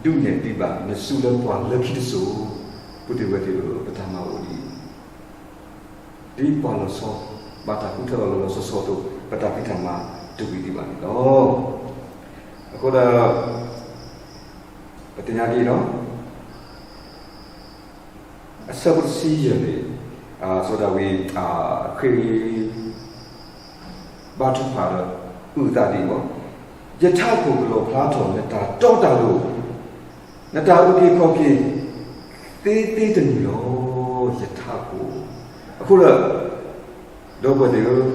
ဒုးနဲၣ်ဒံးဘၣ် နစုလၢပှၤလၢခံတစိၤ, ပသ့ၣ်ဝဲသ့ၣ်ဧၢ, ပတၢ်မၤအိၣ်ဒ်အံၤ, ဒ်ပှၤလီၤဆီ ဘၣ်တၢ်ဃုထၢလီၤလီၤလီၤဆီဆီအသိး ပတၢ်ဖံးတၢ်မၤတဝံၤဒံးဘၣ်န့ၣ်လီၤ. အဃိဒီး ပသ့ၣ်ညါဒ်အံၤလီၤ. အဆၢဖိတဆံယဲၢ်န့ၣ် စီၤဒၤဝံး ဃ့ ဘါထုကဖၣ်ဒီး အုၣ်အသးဒ်အံၤလီၤ. ယထးခိၣ်ကလီၣ်ဖျါထီၣ်နတၢ်တီတၢ်လိၤ, နတၢ်အုၣ်က့ၤခီၣ်က့ၤသ့သ့တနံၤလီၤ, ယထးခိၣ်. အဃိဒီး ဒီပုၢ်ဝဲၢ်သ့ၣ်ဧၢ,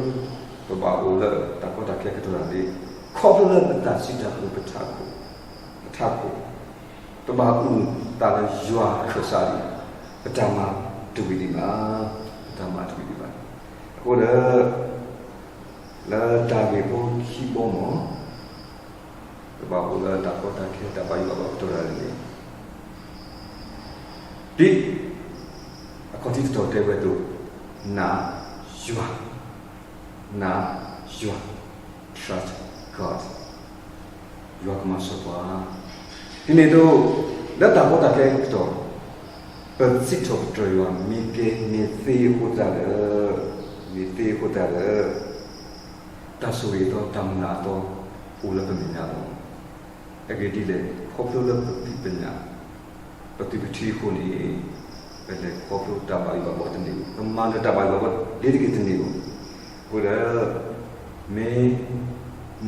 ပဘၣ်အိၣ်လၢတၢ်ကီတၢ်ခဲကတီၢ်ဒၣ်လဲာ်, ခီဖျိလၢပသးစံးတၢ်အုၣ်ပထးခိၣ်, ပထးခိၣ်, ပဘၣ်အုၣ်သးလၢယွၤအကစၢ်ဒ်အံၤ, ပတၢ်မၤတဝံၤဒံးဘၣ်, ပတၢ်မၤတဝံၤဒံးဘၣ်. အဃိဒီး လၢတၢ်ဂ့ၢ်ဖိခံဘီမ့ၢ် ပဘၣ်အိၣ်လၢတၢ်ကီတၢ်ခဲ တၢ်ဘၣ်ယိၣ်ဘၣ်ဘီကတီၢ်ဒၣ်လဲာ်န့ၣ်, ဒ်အခီၣ်ထံးတတီၤတဲဝဲအသိး, နာ်ယွၤ, နာ်ယွၤ, trust God, ယွၤကမၤစၢၤပှၤ. ဒ်န့ၣ်အသိး လၢတၢ်ကီတၢ်ခဲအကတီၢ် ပစံးထီၣ်ပတြၢၤယွၤ မ့ၢ်ကဲ မ့ၢ်သ့အဃိသတးဒီး, မ့ၢ်သ့အဃိသတးဒီး တၢ်ဆိၣ်ဂ့ၤအသီ တၢ်မုၢ်လၢ်အသီ အိၣ်လၢပမဲာ်ညါလီၤ. အဂ့ၢ်ဒ်လဲၣ်, ခီဖျိလၢပဖံးပညၣ်, ပသုးပထံအဃိန့ၣ်, ပလဲၤခီဖျိတၢ်ဘၣ်ယွၤဘၣ်တန့ၢ်ဘၣ်, ပမၤနၢၤတၢ်ဘၣ်ယွၤဘၣ်ဒ်တက့ၤတန့ၢ်ဘၣ်. အဃိဒီး, မ့ၢ်,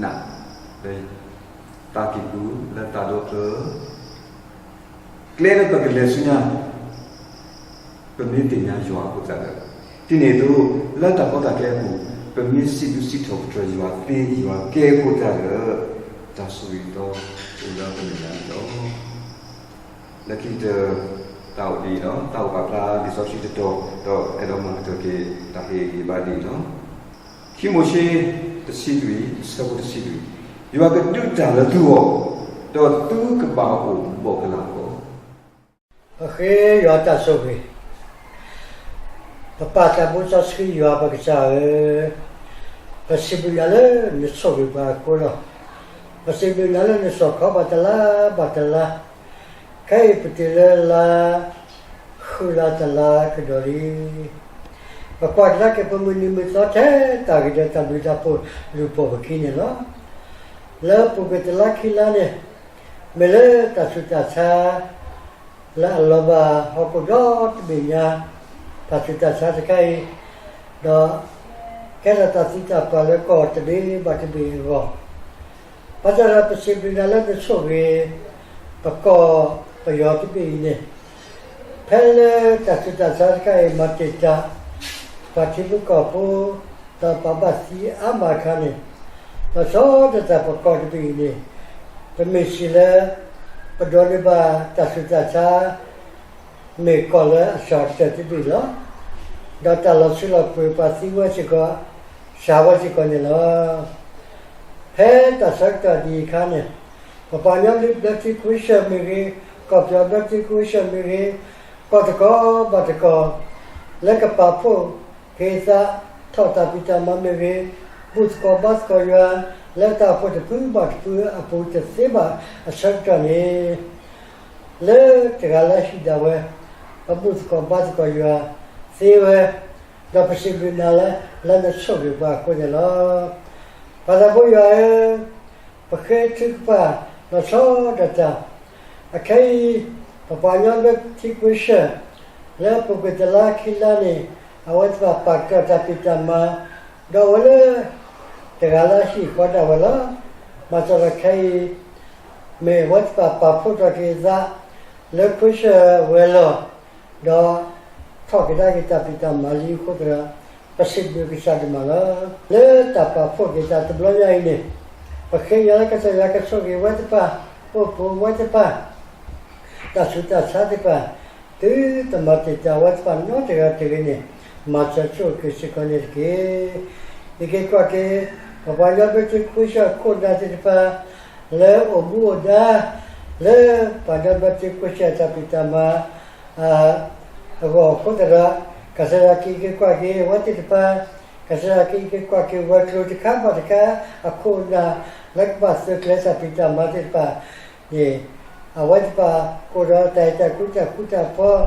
နာ်, လၢ, သးကံၢ်ပူၤလၢသးဒီဖျၢၣ်, ကျဲလၢပကလဲၤဆူညါ ပမ့ၢ်သ့ၣ်ညါယွၤအဃိသတးဒီး, ဒ်န့ၣ်အသိး, လၢတၢ်ကီတၢ်ခဲအပူၤ, ပမ့ၢ်စံးဘျုးစံးထီၣ်ပတြၢၤယွၤသ့ယွၤကဲအဃိသတးဒီး, တၢ်ဆိၣ်ဂ့ၤအသီအိၣ်လၢပမဲာ်ညါန့ၣ်လီၤ. လၢခံကတၢၢ်, တၢ်အိၣ်ဒ်အံၤလီၤ. တၢ်အိၣ်ပာ်ဖျါလံာ်စီဆှံတတီၤ, ဒီးအဲၣ်ဒိးမၤကတၢၢ်က့ၤတၢ်ဟ့ၣ်ဂံၢ်ဘါဒ်အံၤလီၤ. ခံမိၤၡ့ တဆံလွံၢ်, အဆၢဖိတဆံလွံၢ်, ယွၤကဒုးတၢ်လၢသုဂီၢ်, ဒီးသုကဘၣ်အိၣ်ဘှီၣ်ကလာ်လီၤ. ပဃ့ယွၤတၢ်ဆိၣ်ဂ့ၤ, ပပၢ်သးဘိစီဆှံယွၤပကစၢ်ဧၢ, ပစံးဘျုးနၤလၢနဆိၣ်ဂ့ၤပှၤအဃိလီၤ. ပစံးဘျုးနၤလၢနစိာ်ခီပှၤတလါဘၣ်တလါ, ခဲအံၤပတုၤလၢလါ ဃုလါတလါကဒီးလံ. ပကွၢ်ကဒါက့ၤပမုၢ်နံၤမုၢ်သီထဲတၢ်ဂ့ၤဒီးတၢ်ဘျုးတၢ်ဖှိၣ်လူၤပိာ်ပခံန့ၣ်လီၤ. လၢအပူၤကွံာ်တလါခံလါန့ၣ်, မ့ၢ်လၢတၢ်ဆူးတၢ်ဆါ လၢအလီၤဘၣ်ဟီၣ်ခိၣ်ဒီတဘ့ၣ်ညါ, တၢ်ဆူးတၢ်ဆါတခါအံၤ, ဒီးကဲထီၣ်တၢ်သံတၢ်ပှၢ်လၢကီၢ်တဘ့ၣ်ဘၣ်တဘ့ၣ်အဂီၢ်, ဘၣ်ဆၣ်ဒီးပစံးဘျုးနၤလၢနဆိၣ်ဂ့ၤ ပကီၢ်ပယီၤတဘ့ၣ်အံၤန့ၣ်, ဖဲလၢတၢ်ဆူးတၢ်ဆါတခါအံၤ မၤတံာ်တာ် ပှၤထံဖိကီၢ်ဖိ ဒီးပှၤဘၣ်သံအါမးအခါန့ၣ်, လီၤဆီဒၣ်တၢ်ပကီၢ်တဘ့ၣ်အံၤန့ၣ်, ပမ့ၢ်စံးလၢ ပဒိးန့ၢ်ဘၣ်တၢ်ဆူးတၢ်ဆါ မ့ၢ်ကီၢ်လၢအစှၤကတၢၢ်တဘ့ၣ်လီၤ. ဒီးတၢ်လီၤဆံးလီၤပှ့ၤပှၤသံဝဲစ့ၢ်ကီး စှၤဝဲစ့ၢ်ကီးန့ၣ်လီၤ. ဖဲတၢ်ဆၢကတီၢ်ဒ်အံၤအခါန့ၣ်, ပပှၤကညီဘျၢထံခဝ့ၡၢၣ်မ့ၢ်ဂ့ၤ, ကီၢ်ပယီၤဘျၢထံခဝ့ၡၢၣ်မ့ၢ်ဂ့ၤ, ကီၢ်တကီၢ်ဘၣ်တကီၢ် လၢကပာ်ဖှိၣ်က့ၤသး ထီၣ်တၢ်ဖံးတၢ်မၤမ့ၢ်ဂ့ၤ, ဘူၣ်သကိးဘါသကိးယွၤ လၢတၢ်အိၣ်ဖှိၣ်တဖုဘၣ်တဖုအပူၤတသ့ဘၣ်အဆၢကတီၢ်န့ၣ်, လၢတဂၤလၢဟံၣ်ဒၣ်ဝဲ, ပဘူၣ်သကိးဘါသကိးယွၤသ့ဝဲ, ဒီးပစံးဘျုးနၤလၢ လၢနဆိၣ်ဂ့ၤပှၤအဃိန့ၣ်လီၤ. ပၢ်သးဘိယွၤဧၢ, ပဃ့ထုကဖၣ်လီၤဆီဒၣ်တၢ်, အခဲအံၤ ပပှၤကညီဘျၢထံခဝ့ၡၢၣ် လၢအပူၤကွံာ်တလါခံလါန့ၣ်, အဝဲသ့ၣ်တဖၣ်ပာ်ကတီၢ်တၢ်ဖံးတၢ်မၤ, ဒီးအိၣ်လၢ တဂၤလၢအဟံၣ်ဃီဒၣ်ဝဲလီၤ. မၤစၢၤလီၤခဲအံၤ မ့ၢ်အဝဲသ့ၣ်တဖၣ်ပာ်ဖှိၣ်ထီၣ်က့ၤအသး လၢခဝ့ၡၢၣ်ဝဲၤလီၢ်, ဒီးထီၣ်ကဒါက့ၤတၢ်ဖံးတၢ်မၤလံအဃိသတးဒီး, ပစံးဘျုးကစၢ်ဒိၣ်မးလီၤ. လၢတၢ်ပာ်ဖှိၣ်က့ၤတၢ်တဘျီညါအံၤန့ၣ်, ပဃ့ကညးလၢကစၢ်ယွၤကဆိၣ်ဂ့ၤဝဲသ့ၣ်တဖၣ်, အိၣ်ဖှိၣ်ဝဲသ့ၣ်တဖၣ်, တၢ်ဆူးတၢ်ဆါသ့ၣ်တဖၣ်, သုတမၤတံာ်တာ်ဝဲသ့ၣ်တဖၣ်နီတဂၤတဂ့ၤန့ၣ်, မၤစၢၤဆိၣ်ဂ့ၤက့ၤစ့ၢ်ကီးန့ၣ်တက့ၢ်. ယက့ၤကွၢ်က့ၤ ပပှၤကညီဘျၢထံခဝ့ၡၢၣ်အခိၣ်အနၢ်သ့ၣ်တဖၣ် လၢအအိၣ်မူအိၣ်ဒါ လၢပှၤကညီဘျၢထံခဝ့ၡၢၣ်အတၢ်ဖံးတၢ်မၤ အဂီၢ်အဃိသတးဒီး, ကစၢ်ယွၤက့ၤက့ၤကွၢ်က့ၤအဝဲသ့ၣ်တဖၣ်, ကစၢ်ယွၤက့ၤက့ၤကွၢ်က့ၤဝဲၤကျိၤတခါဘၣ်တခါ အခိၣ်အနၢ် လၢကဘၣ်သုးကျဲၤတၢ်ဖံးတၢ်မၤသ့ၣ်တဖၣ်န့ၣ်, အဝဲသ့ၣ်တဖၣ်ကအိၣ်ဒီးတၢ်အဲၣ်တၢ်ကွံတၢ်ဃူတၢ်ဖိး,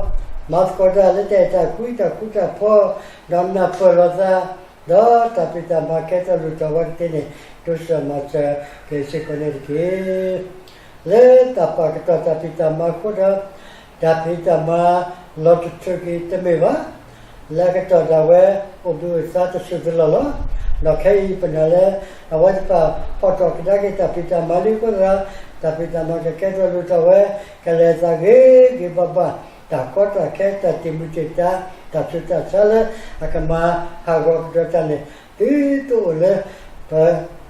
မၤသကိးတၢ်လၢတၢ်အဲၣ်တၢ်ကွံတၢ်ဃူတၢ်ဖိး, ဒီးနၢ်ပၢၢ်လိာ်သး, ဒီးတၢ်ဖံးတၢ်မၤကဲထီၣ်လိၣ်ထီၣ်ဝဲကသ့န့ၣ်, တိစၢၤမၤစၢၤက့ၤစ့ၢ်ကီးန့ၣ်တက့ၢ်. လၢတၢ်ပာ်ကတီၢ်တၢ်ဖံးတၢ်မၤအဃိဒီး, တၢ်ဖံးတၢ်မၤလီၤတထုးက့ၤတမ့ၢ်ဘၣ်. လၢအကတီၢ်ဒၣ်ဝဲအိၣ်ဘှံးအိၣ်သါတစိၢ်တလီၢ်လီၤ. ဒီးခဲအံၤပနာ်လၢ အဝဲသ့ၣ်တဖၣ်ဖီၣ်ထီၣ်ကဒါက့ၤတၢ်ဖံးတၢ်မၤလံအဃိသတးဒီး, တၢ်ဖံးတၢ်မၤကကဲထီၣ်လိၣ်ထီၣ်ဝဲ, ကလဲၤသးဂ့ၤဂ့ၤဘၣ်ဘၣ်, တၢ်ကီတၢ်ခဲတၢ်တံာ်မုၢ်တံာ်တာ်, တၢ်ဆူးတၢ်ဆါလၢအကမၤဟးဂီၤကဒီးတၢ်န့ၣ်, သုတအိၣ်လၢ ပ,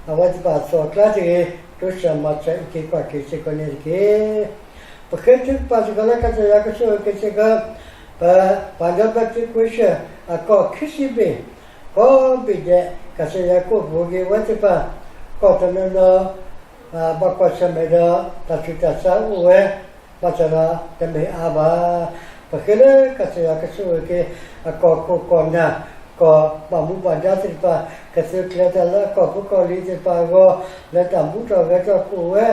အဝဲသ့ၣ်တဖၣ်အသွံၣ်အကျါတဂ့ၤ, တိစၢၤမၤစၢၤအံးက့ၤကွၢ်က့ၤစ့ၢ်ကီးန့ၣ်တက့ၢ်. ပဃ့ထုကဖၣ်စ့ၢ်ကီးလၢကစၢ်ယွၤကဆိၣ်ဂ့ၤက့ၤစ့ၢ်ကီး, ပပှၤကညီဘျၢထံခဝ့ၡၢၣ်အကီၢ်ခံဆံဘ့ၣ်, ကိးဘ့ၣ်ဒဲး, ကစၢ်ယွၤကအိၣ်ဘှံးက့ၤအဝဲသ့ၣ်တဖၣ်, ကီၢ်တနီၤနီၤ ဘၣ်ကွၢ်ဆၢၣ်မဲာ်ဒီးတၢ်ဆူးတၢ်ဆါအိၣ်ဝဲ, ဘၣ်ဆၣ်ဒီးတမ့ၢ်အါဘၣ်. ပဃ့လၢကစၢ်ယွၤကဆိၣ်ဂ့ၤက့ၤ အကီၢ်ခိၣ်ကီၢ်နၢ်, ကီၢ်ဘၣ်မူဘၣ်ဒါသ့ၣ်တဖၣ်, ကသုးကျဲၤတၢ်လၢအကီၢ်ဖိကီၢ်လံၤသ့ၣ်တဖၣ်အဂီၢ်, လၢတၢ်မူထီၣ်ဂဲၤထီၣ်ကအိၣ်ဝဲ,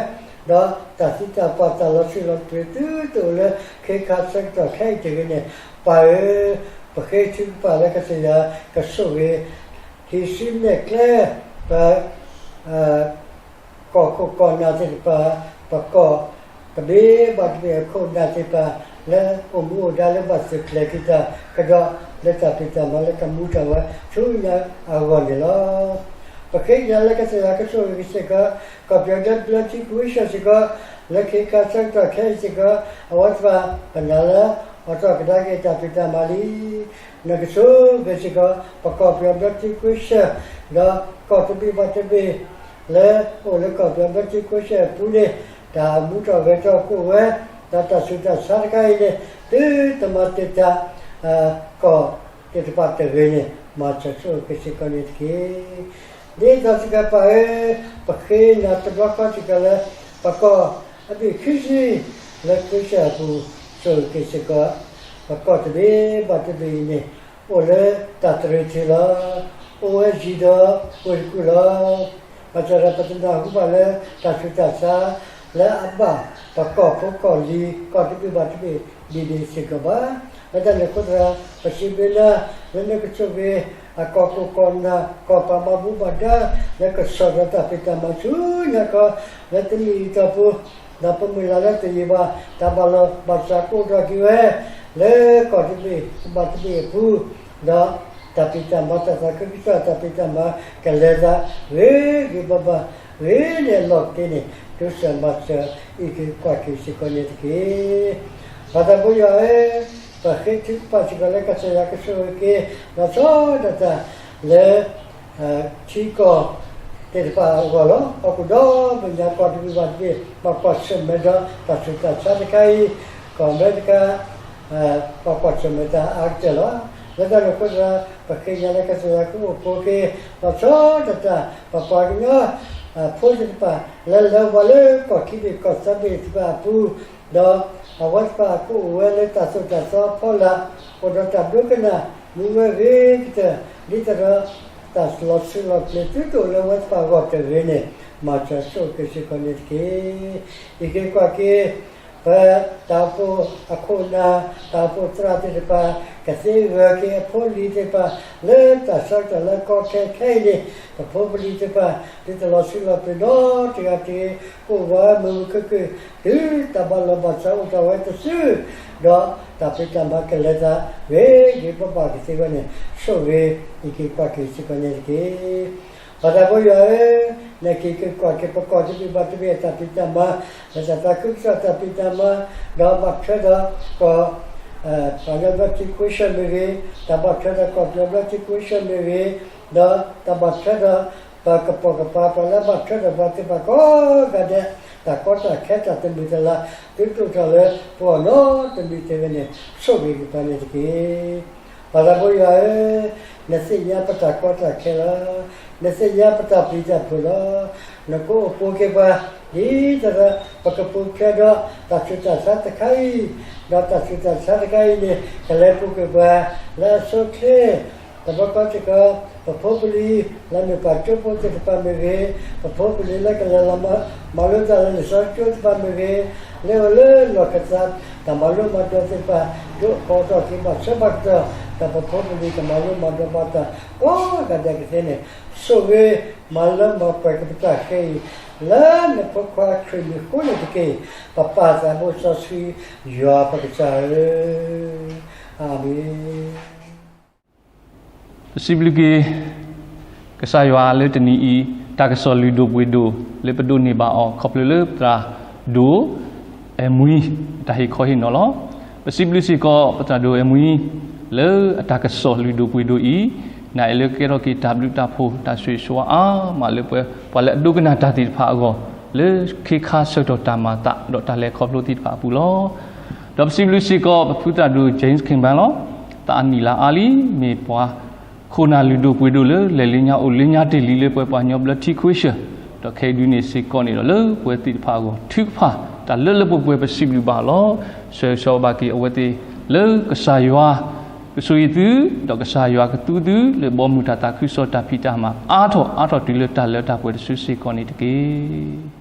ဒီးတၢ်သံတၢ်ပှၢ်တၢ်လီၤဆံးလီၤပှ့ၤ သုတအိၣ်လၢခ့ခါဆၢကတီၢ်ခဲအံၤတဂ့ၤန့ၣ်, ပၢ်ဧၢ, ပဃ့ထုကဖၣ်လၢကစၢ်ယွၤကဆိၣ်ဂ့ၤ, ဟံးစုနဲၣ်ကျဲ, ပ ကီၢ်ခိၣ်ကီၢ်နၢ်သ့ၣ်တဖၣ်, ပ ပကီၢ်တဘ့ၣ်ဘၣ်တဘ့ၣ်အခိၣ်အနၢ်သ့ၣ်တဖၣ် လၢအိၣ်မူအိၣ်ဒါလၢဘၣ်သုးကျဲၤက့ၤတၢ်ကဒီး လၢတၢ်ဖံးတၢ်မၤလၢကမူထီၣ်ဝဲဆူညါအဂီၢ်န့ၣ်လီၤ. ပဃ့ကညးလၢကစၢ်ယွၤကဆိၣ်ဂ့ၤက့ၤစ့ၢ်ကီး ကီၢ်ပယီၤဒီဘ့ၣ်ထံကဝ့ၡၢၣ်စ့ၢ်ကီး, လၢခ့ခါဆၢကတီၢ်ခဲအံၤစ့ၢ်ကီး အဝဲသ့ၣ်တဖၣ်ပနာ်လၢ အိးထီၣ်ကဒါက့ၤတၢ်ဖံးတၢ်မၤလံ. နကဆိၣ်ဂ့ၤစ့ၢ်ကီး ပကီၢ်ပယီၤဒီဘ့ၣ်ထံကဝ့ၡၢၣ်, ဒီးကီၢ်တဘ့ၣ်ဘၣ်တဘ့ၣ် လၢအိၣ်လၢကီၢ်ပယီၤဒီဘ့ၣ်ထံကဝ့ၡၢၣ်အပူၤန့ၣ် တၢ်မူထီၣ်ဂဲၤထီၣ်ကအိၣ်ဝဲ, ဒီးတၢ်ဆူးတၢ်ဆါတခါအံၤန့ၣ် သုတမၤတ့ၢ်တၢ် ကီၢ်သ့ၣ်တဖၣ်တဂ့ၤန့ၣ် မၤစၢၤဆိၣ်ဂ့ၤက့ၤစ့ၢ်ကီးန့ၣ်တက့ၢ်. ဒ်သိးစ့ၢ်ကီးပၢ်ဧၢ, ပဃ့နၤတဘျီဃီစ့ၢ်ကီးလၢ ပကီၢ်အဘ့ၣ်ခံဆံ လၢကဝ့ၡၢၣ်အပူၤ ဆိၣ်ဂ့ၤက့ၤစ့ၢ်ကီး, ပကီၢ်တဘ့ၣ်ဘၣ်တဘ့ၣ်အံၤန့ၣ် အိၣ်လၢတၢ်တရံးထံလီၤ. အိၣ်ဝဲယံၤဒီးဝ့ၢ်တကူၣ်လီၤ. ဘၣ်ဆၣ်ဒီးပတနၢ်ဟူဘၣ်လၢတၢ်ဆူးတၢ်ဆါ လၢအဘၣ်ပကီၢ်ဖိကီၢ်လံၤ ကီၢ်တဘ့ၣ်ဘၣ်တဘ့ၣ်ဒ်န့ၣ်စ့ၢ်ကီးဘၣ်. လၢတၢ်န့ၣ်အဃိသတး ပစံးဘျုးနၤ လၢနကဆိၣ်ဂ့ၤ အကီၢ်ခိၣ်ကီၢ်နၢ် ကီၢ်ပှၤဘၣ်မူဘၣ်ဒါ လၢကဆီၣ်ဒီးတၢ်ဖံးတၢ်မၤဆူညါခီ လၢတနံၣ်အံၤတီၢ်ပူၤ ဒီးပမုၢ်လၢ်လၢတယံာ်ဘၣ် တၢ်ဘၣ်လီၢ်ဘၣ်စးကအိၣ်ထီၣ်က့ၤဝဲ လၢကီၢ်တဘ့ၣ်ဘၣ်တဘ့ၣ်အပူၤ, ဒီးတၢ်ဖံးတၢ်မၤ တၢ်သးခုကစီၣ် တၢ်ဖံးတၢ်မၤ ကလဲၤသးဂ့ၤဂ့ၤဘၣ်ဘၣ် ဂ့ၤန့ၢ်အလီၢ်ကသ့န့ၣ် ဒိးစၢၤမၤစၢၤ အံးက့ၤကွၢ်က့ၤစ့ၢ်ကီးန့ၣ်တက့ၢ်. ပၢ်သးဘိယွၤဧၢ, ပဃ့ထုကဖၣ်စ့ၢ်ကီးလၢကစၢ်ယွၤကဆိၣ်ဂ့ၤက့ၤ လီၤဆီဒၣ်တၢ်လၢ ထံကီၢ်သ့ၣ်တဖၣ်အဂီၢ်လီၤ. ဟီၣ်ခိၣ်ဒီဘ့ၣ်ညါ ကီၢ်တဘ့ၣ်ဘၣ်တဘ့ၣ် ဘၣ်ကွၢ်ဆၢၣ်မဲာ်ဒီးတၢ်ဆူးတၢ်ဆါတခါအံၤ, ကီၢ်အမဲရကၤ ဘၣ်ကွၢ်ဆၢၣ်မဲာ်တၢ်အါကတၢၢ်လီၤ. လၢတၢ်န့ၣ်အဃိသတး ပဃ့ကညးလၢကစၢ်ယွၤကအိၣ်ဖှိၣ်က့ၤ လီၤဆီဒၣ်တၢ် ပပှၤကညီဖိသ့ၣ်တဖၣ် လၢလၢပှၤလၢကီၢ်ခံဘ့ၣ်ကီၢ်သၢဘ့ၣ်သ့ၣ်တဖၣ်အပူၤ ဒီးအဝဲသ့ၣ်တဖၣ်ကအိၣ်ဝဲလၢတၢ်သိၣ်တၢ်သီအဖီလာ်, အိၣ်ဒီးတၢ်ဒိကနၣ် မူဝဲဂ့ၤကတၢၢ် ဒ်သိးဒီး တၢ်လီၤဆံးလီၤပျံၤသုတအိၣ်လၢအဝဲသ့ၣ်တဖၣ်အဂီၢ်တဂ့ၤန့ၣ် မၤစၢၤဆိၣ်ဂ့ၤက့ၤစ့ၢ်ကီးန့ၣ်တက့ၢ်. အံးက့ၤကွၢ်က့ၤ ပတၢ်အိၣ်ဖှိၣ်အခိၣ်အနၢ် တၢ်အိၣ်ဖှိၣ်သရၣ်သ့ၣ်တဖၣ် ကသ့ဂၢၢ်က့ၤအဖိအလံၤသ့ၣ်တဖၣ် လၢတၢ်ဆၢကတီၢ်လၢကီခဲခဲအံၤန့ၣ် ပဖိပလံၤသ့ၣ်တဖၣ် ဒ်တၢ်လီၤဆံးလီၤပျံၤနီတဂၤတဂ့ၤ ကအိၣ်ဝဲမုာ်မုာ်ခုၣ်ခုၣ် တုၤတၢ်ဘၣ်လီၢ်ဘၣ်စးအိၣ်ထီၣ်ဝဲတစု ဒီးတၢ်ဖံးတၢ်မၤကလဲၤသးဂ့ၤဂ့ၤဘၣ်ဘၣ်ကသ့ဝဲန့ၣ် ဆိၣ်ဂ့ၤအံးက့ၤကွၢ်က့ၤစ့ၢ်ကီးန့ၣ်တက့ၢ်. ပၢ်သးဘိယွၤဧၢ, နက့ၤက့ၤကွၢ်က့ၤပကီၢ်တဘ့ၣ်ဘၣ်တဘ့ၣ်အတၢ်ဖံးတၢ်မၤ လၢတၢ်သးခုကစီၣ်တၢ်ဖံးတၢ်မၤ ဒီးဘၣ်ထွဲဒီးကီၢ် ပှၤကညီဘျၢထံခဝ့ၡၢၣ်မ့ၢ်ဂ့ၤ, တၢ်ဘၣ်ထွဲဒီးကီၢ်ပယီၤဘျၢထံခဝ့ၡၢၣ်မ့ၢ်ဂ့ၤ, ဒီးတၢ်ဘၣ်ထွဲဒီး ပကပိာ်ကပၤ ပှၤလၢဘၣ်ထွဲဒီးပှၤသ့ၣ်တဖၣ်ကိးဂၤဒဲး, တၢ်ကီတၢ်ခဲတၢ်တမုာ်တလၤ သုတအိၣ်ထီၣ်လၢပဂီၢ်နီတမံၤတမံၤန့ၣ် ဆိၣ်ဂ့ၤက့ၤပှၤန့ၣ်တက့ၢ်. ပၢ်သးဘိယွၤဧၢ, နသ့ၣ်ညါပတၢ်ကီတၢ်ခဲလီၤ. နသ့ၣ်ညါပတၢ်ပျံၤတၢ်ဖုးလီၤ. နကအိၣ်ပိာ်က့ၤပှၤ ဒ်သိးဒီး ပကပူၤဖျဲးဒီးတၢ်ဆူးတၢ်ဆါတခါအံၤ, ဒီးတၢ်ဆူးတၢ်ဆါတခါအံၤန့ၣ် ကလဲၤပူၤကွံာ်ပှၤ လၢအဆိအချ့ တဘျီဃီစ့ၢ်ကီး ပဖိပလံၤ လၢမ့ၢ်ပှၤကၠိဖိသ့ၣ်တဖၣ်မ့ၢ်ဂ့ၤ, ပဖိပလံၤလၢကလဲၤလီၤမၤ မၤလိတၢ်လၢလံာ်စီဆှံကၠိသ့ၣ်တဖၣ်မ့ၢ်ဂ့ၤ, လၢအအိၣ်လၢလီၢ်ခၢၣ်သး တၢ်မၤလိမၤဒိးသ့ၣ်တဖၣ် ဒုးအိၣ်ထီၣ်က့ၤဘၣ်ဆၢဘၣ်ကတီၢ် ဒီးပဖိပလံၤကမၤလိမၤဒိးဘၣ်တၢ်ကိးဂၤဒဲးကသ့န့ၣ် ဆိၣ်ဂ့ၤ မၤလၢမၤပှဲၤက့ၤပတၢ်ဃ့အံၤ လၢနဖိခွါခရံာ်မံၤအဃိန့ၣ်တက့ၢ်. ပပၢ်သးဘိစီဆှံယွၤပကစၢ်ဧၢ, အၤမ့ၣ်. ပစံးဘျုးက့ၤ ကစၢ်ယွၤလၢတနံၤအံၤ တၢ်ကစီၣ်လုၢ်ဒိၣ်ပှ့ၤဒိၣ် လၢပဒိးန့ၢ်ဘၣ်အီၤ ခီဖျိလၢပသရၣ်ဒိၣ်အဲၣ်မှံ အတၢ်ဟ့ၣ်ခီဟ့ၣ်နီၤလီၤ. ပစံးဘျုးစ့ၢ်ကီး ပသရၣ်ဒိၣ်အဲၣ်မှံ လၢအတၢ်ကစီၣ်လုၢ်ဒိၣ်ပှ့ၤဒိၣ်အံၤ နာ်အံၤလၢကကဲထီၣ်က့ၤတၢ်ဘျုးတၢ်ဖှိၣ် တၢ်ဆိၣ်ဂ့ၤဆိၣ်ဝါအါမးလၢပှၤ ပှၤလၢအဒိကနၣ်တၢ်သ့ၣ်တဖၣ်အဂီၢ် လၢခ့ခါဆၢကတီၢ်တၢ်မၤသး ဒီးတၢ်လဲၤခီဖျိသ့ၣ်တဖၣ်အပူၤလီၤ. ဒီးပစံးဘျုးစ့ၢ်ကီး ပဖုသရၣ်ဒိၣ် James King Bang လီၤ. သးအနံၣ်လါအါလံ မ့ၢ်ပှၤခိၣ်နၢ်လုၢ်ဒိၣ်ပှ့ၤဒိၣ်လၢ လဲၤလၢညါအိၣ်လၢညါတ့ၢ်လံလၢပှၤ ပှၤကညီဘျၢထံခဝ့ၡၢၣ်, ဒီးခဲအံၤဒုးန့ၣ်စ့ၢ်ကီးန့ၣ်ဒီး လၢပှၤသ့ၣ်တဖၣ်အဂီၢ် ထုကဖၣ်တၢ်လၢလၢပှဲၤပှဲၤ ပစံးဘျုးဘၣ်လီၤ. ဆှၢဂ့ၤဆှၢဝါဘၣ်က့ၤအဝဲသ့ၣ် လၢကစၢ်ယွၤကဆိၣ်ဂ့ၤသု ဒီးကစၢ်ယွၤကသူသု လၢဘီမုၢ်တၢ်သးခုကစီၣ်တၢ်ဖံးတၢ်မၤ အါထီၣ်အါထီၣ်တုၤလၢတၢ်လၢတၢ်ပှဲၤတစုစ့ၢ်ကီးန့ၣ်တက့ၢ်.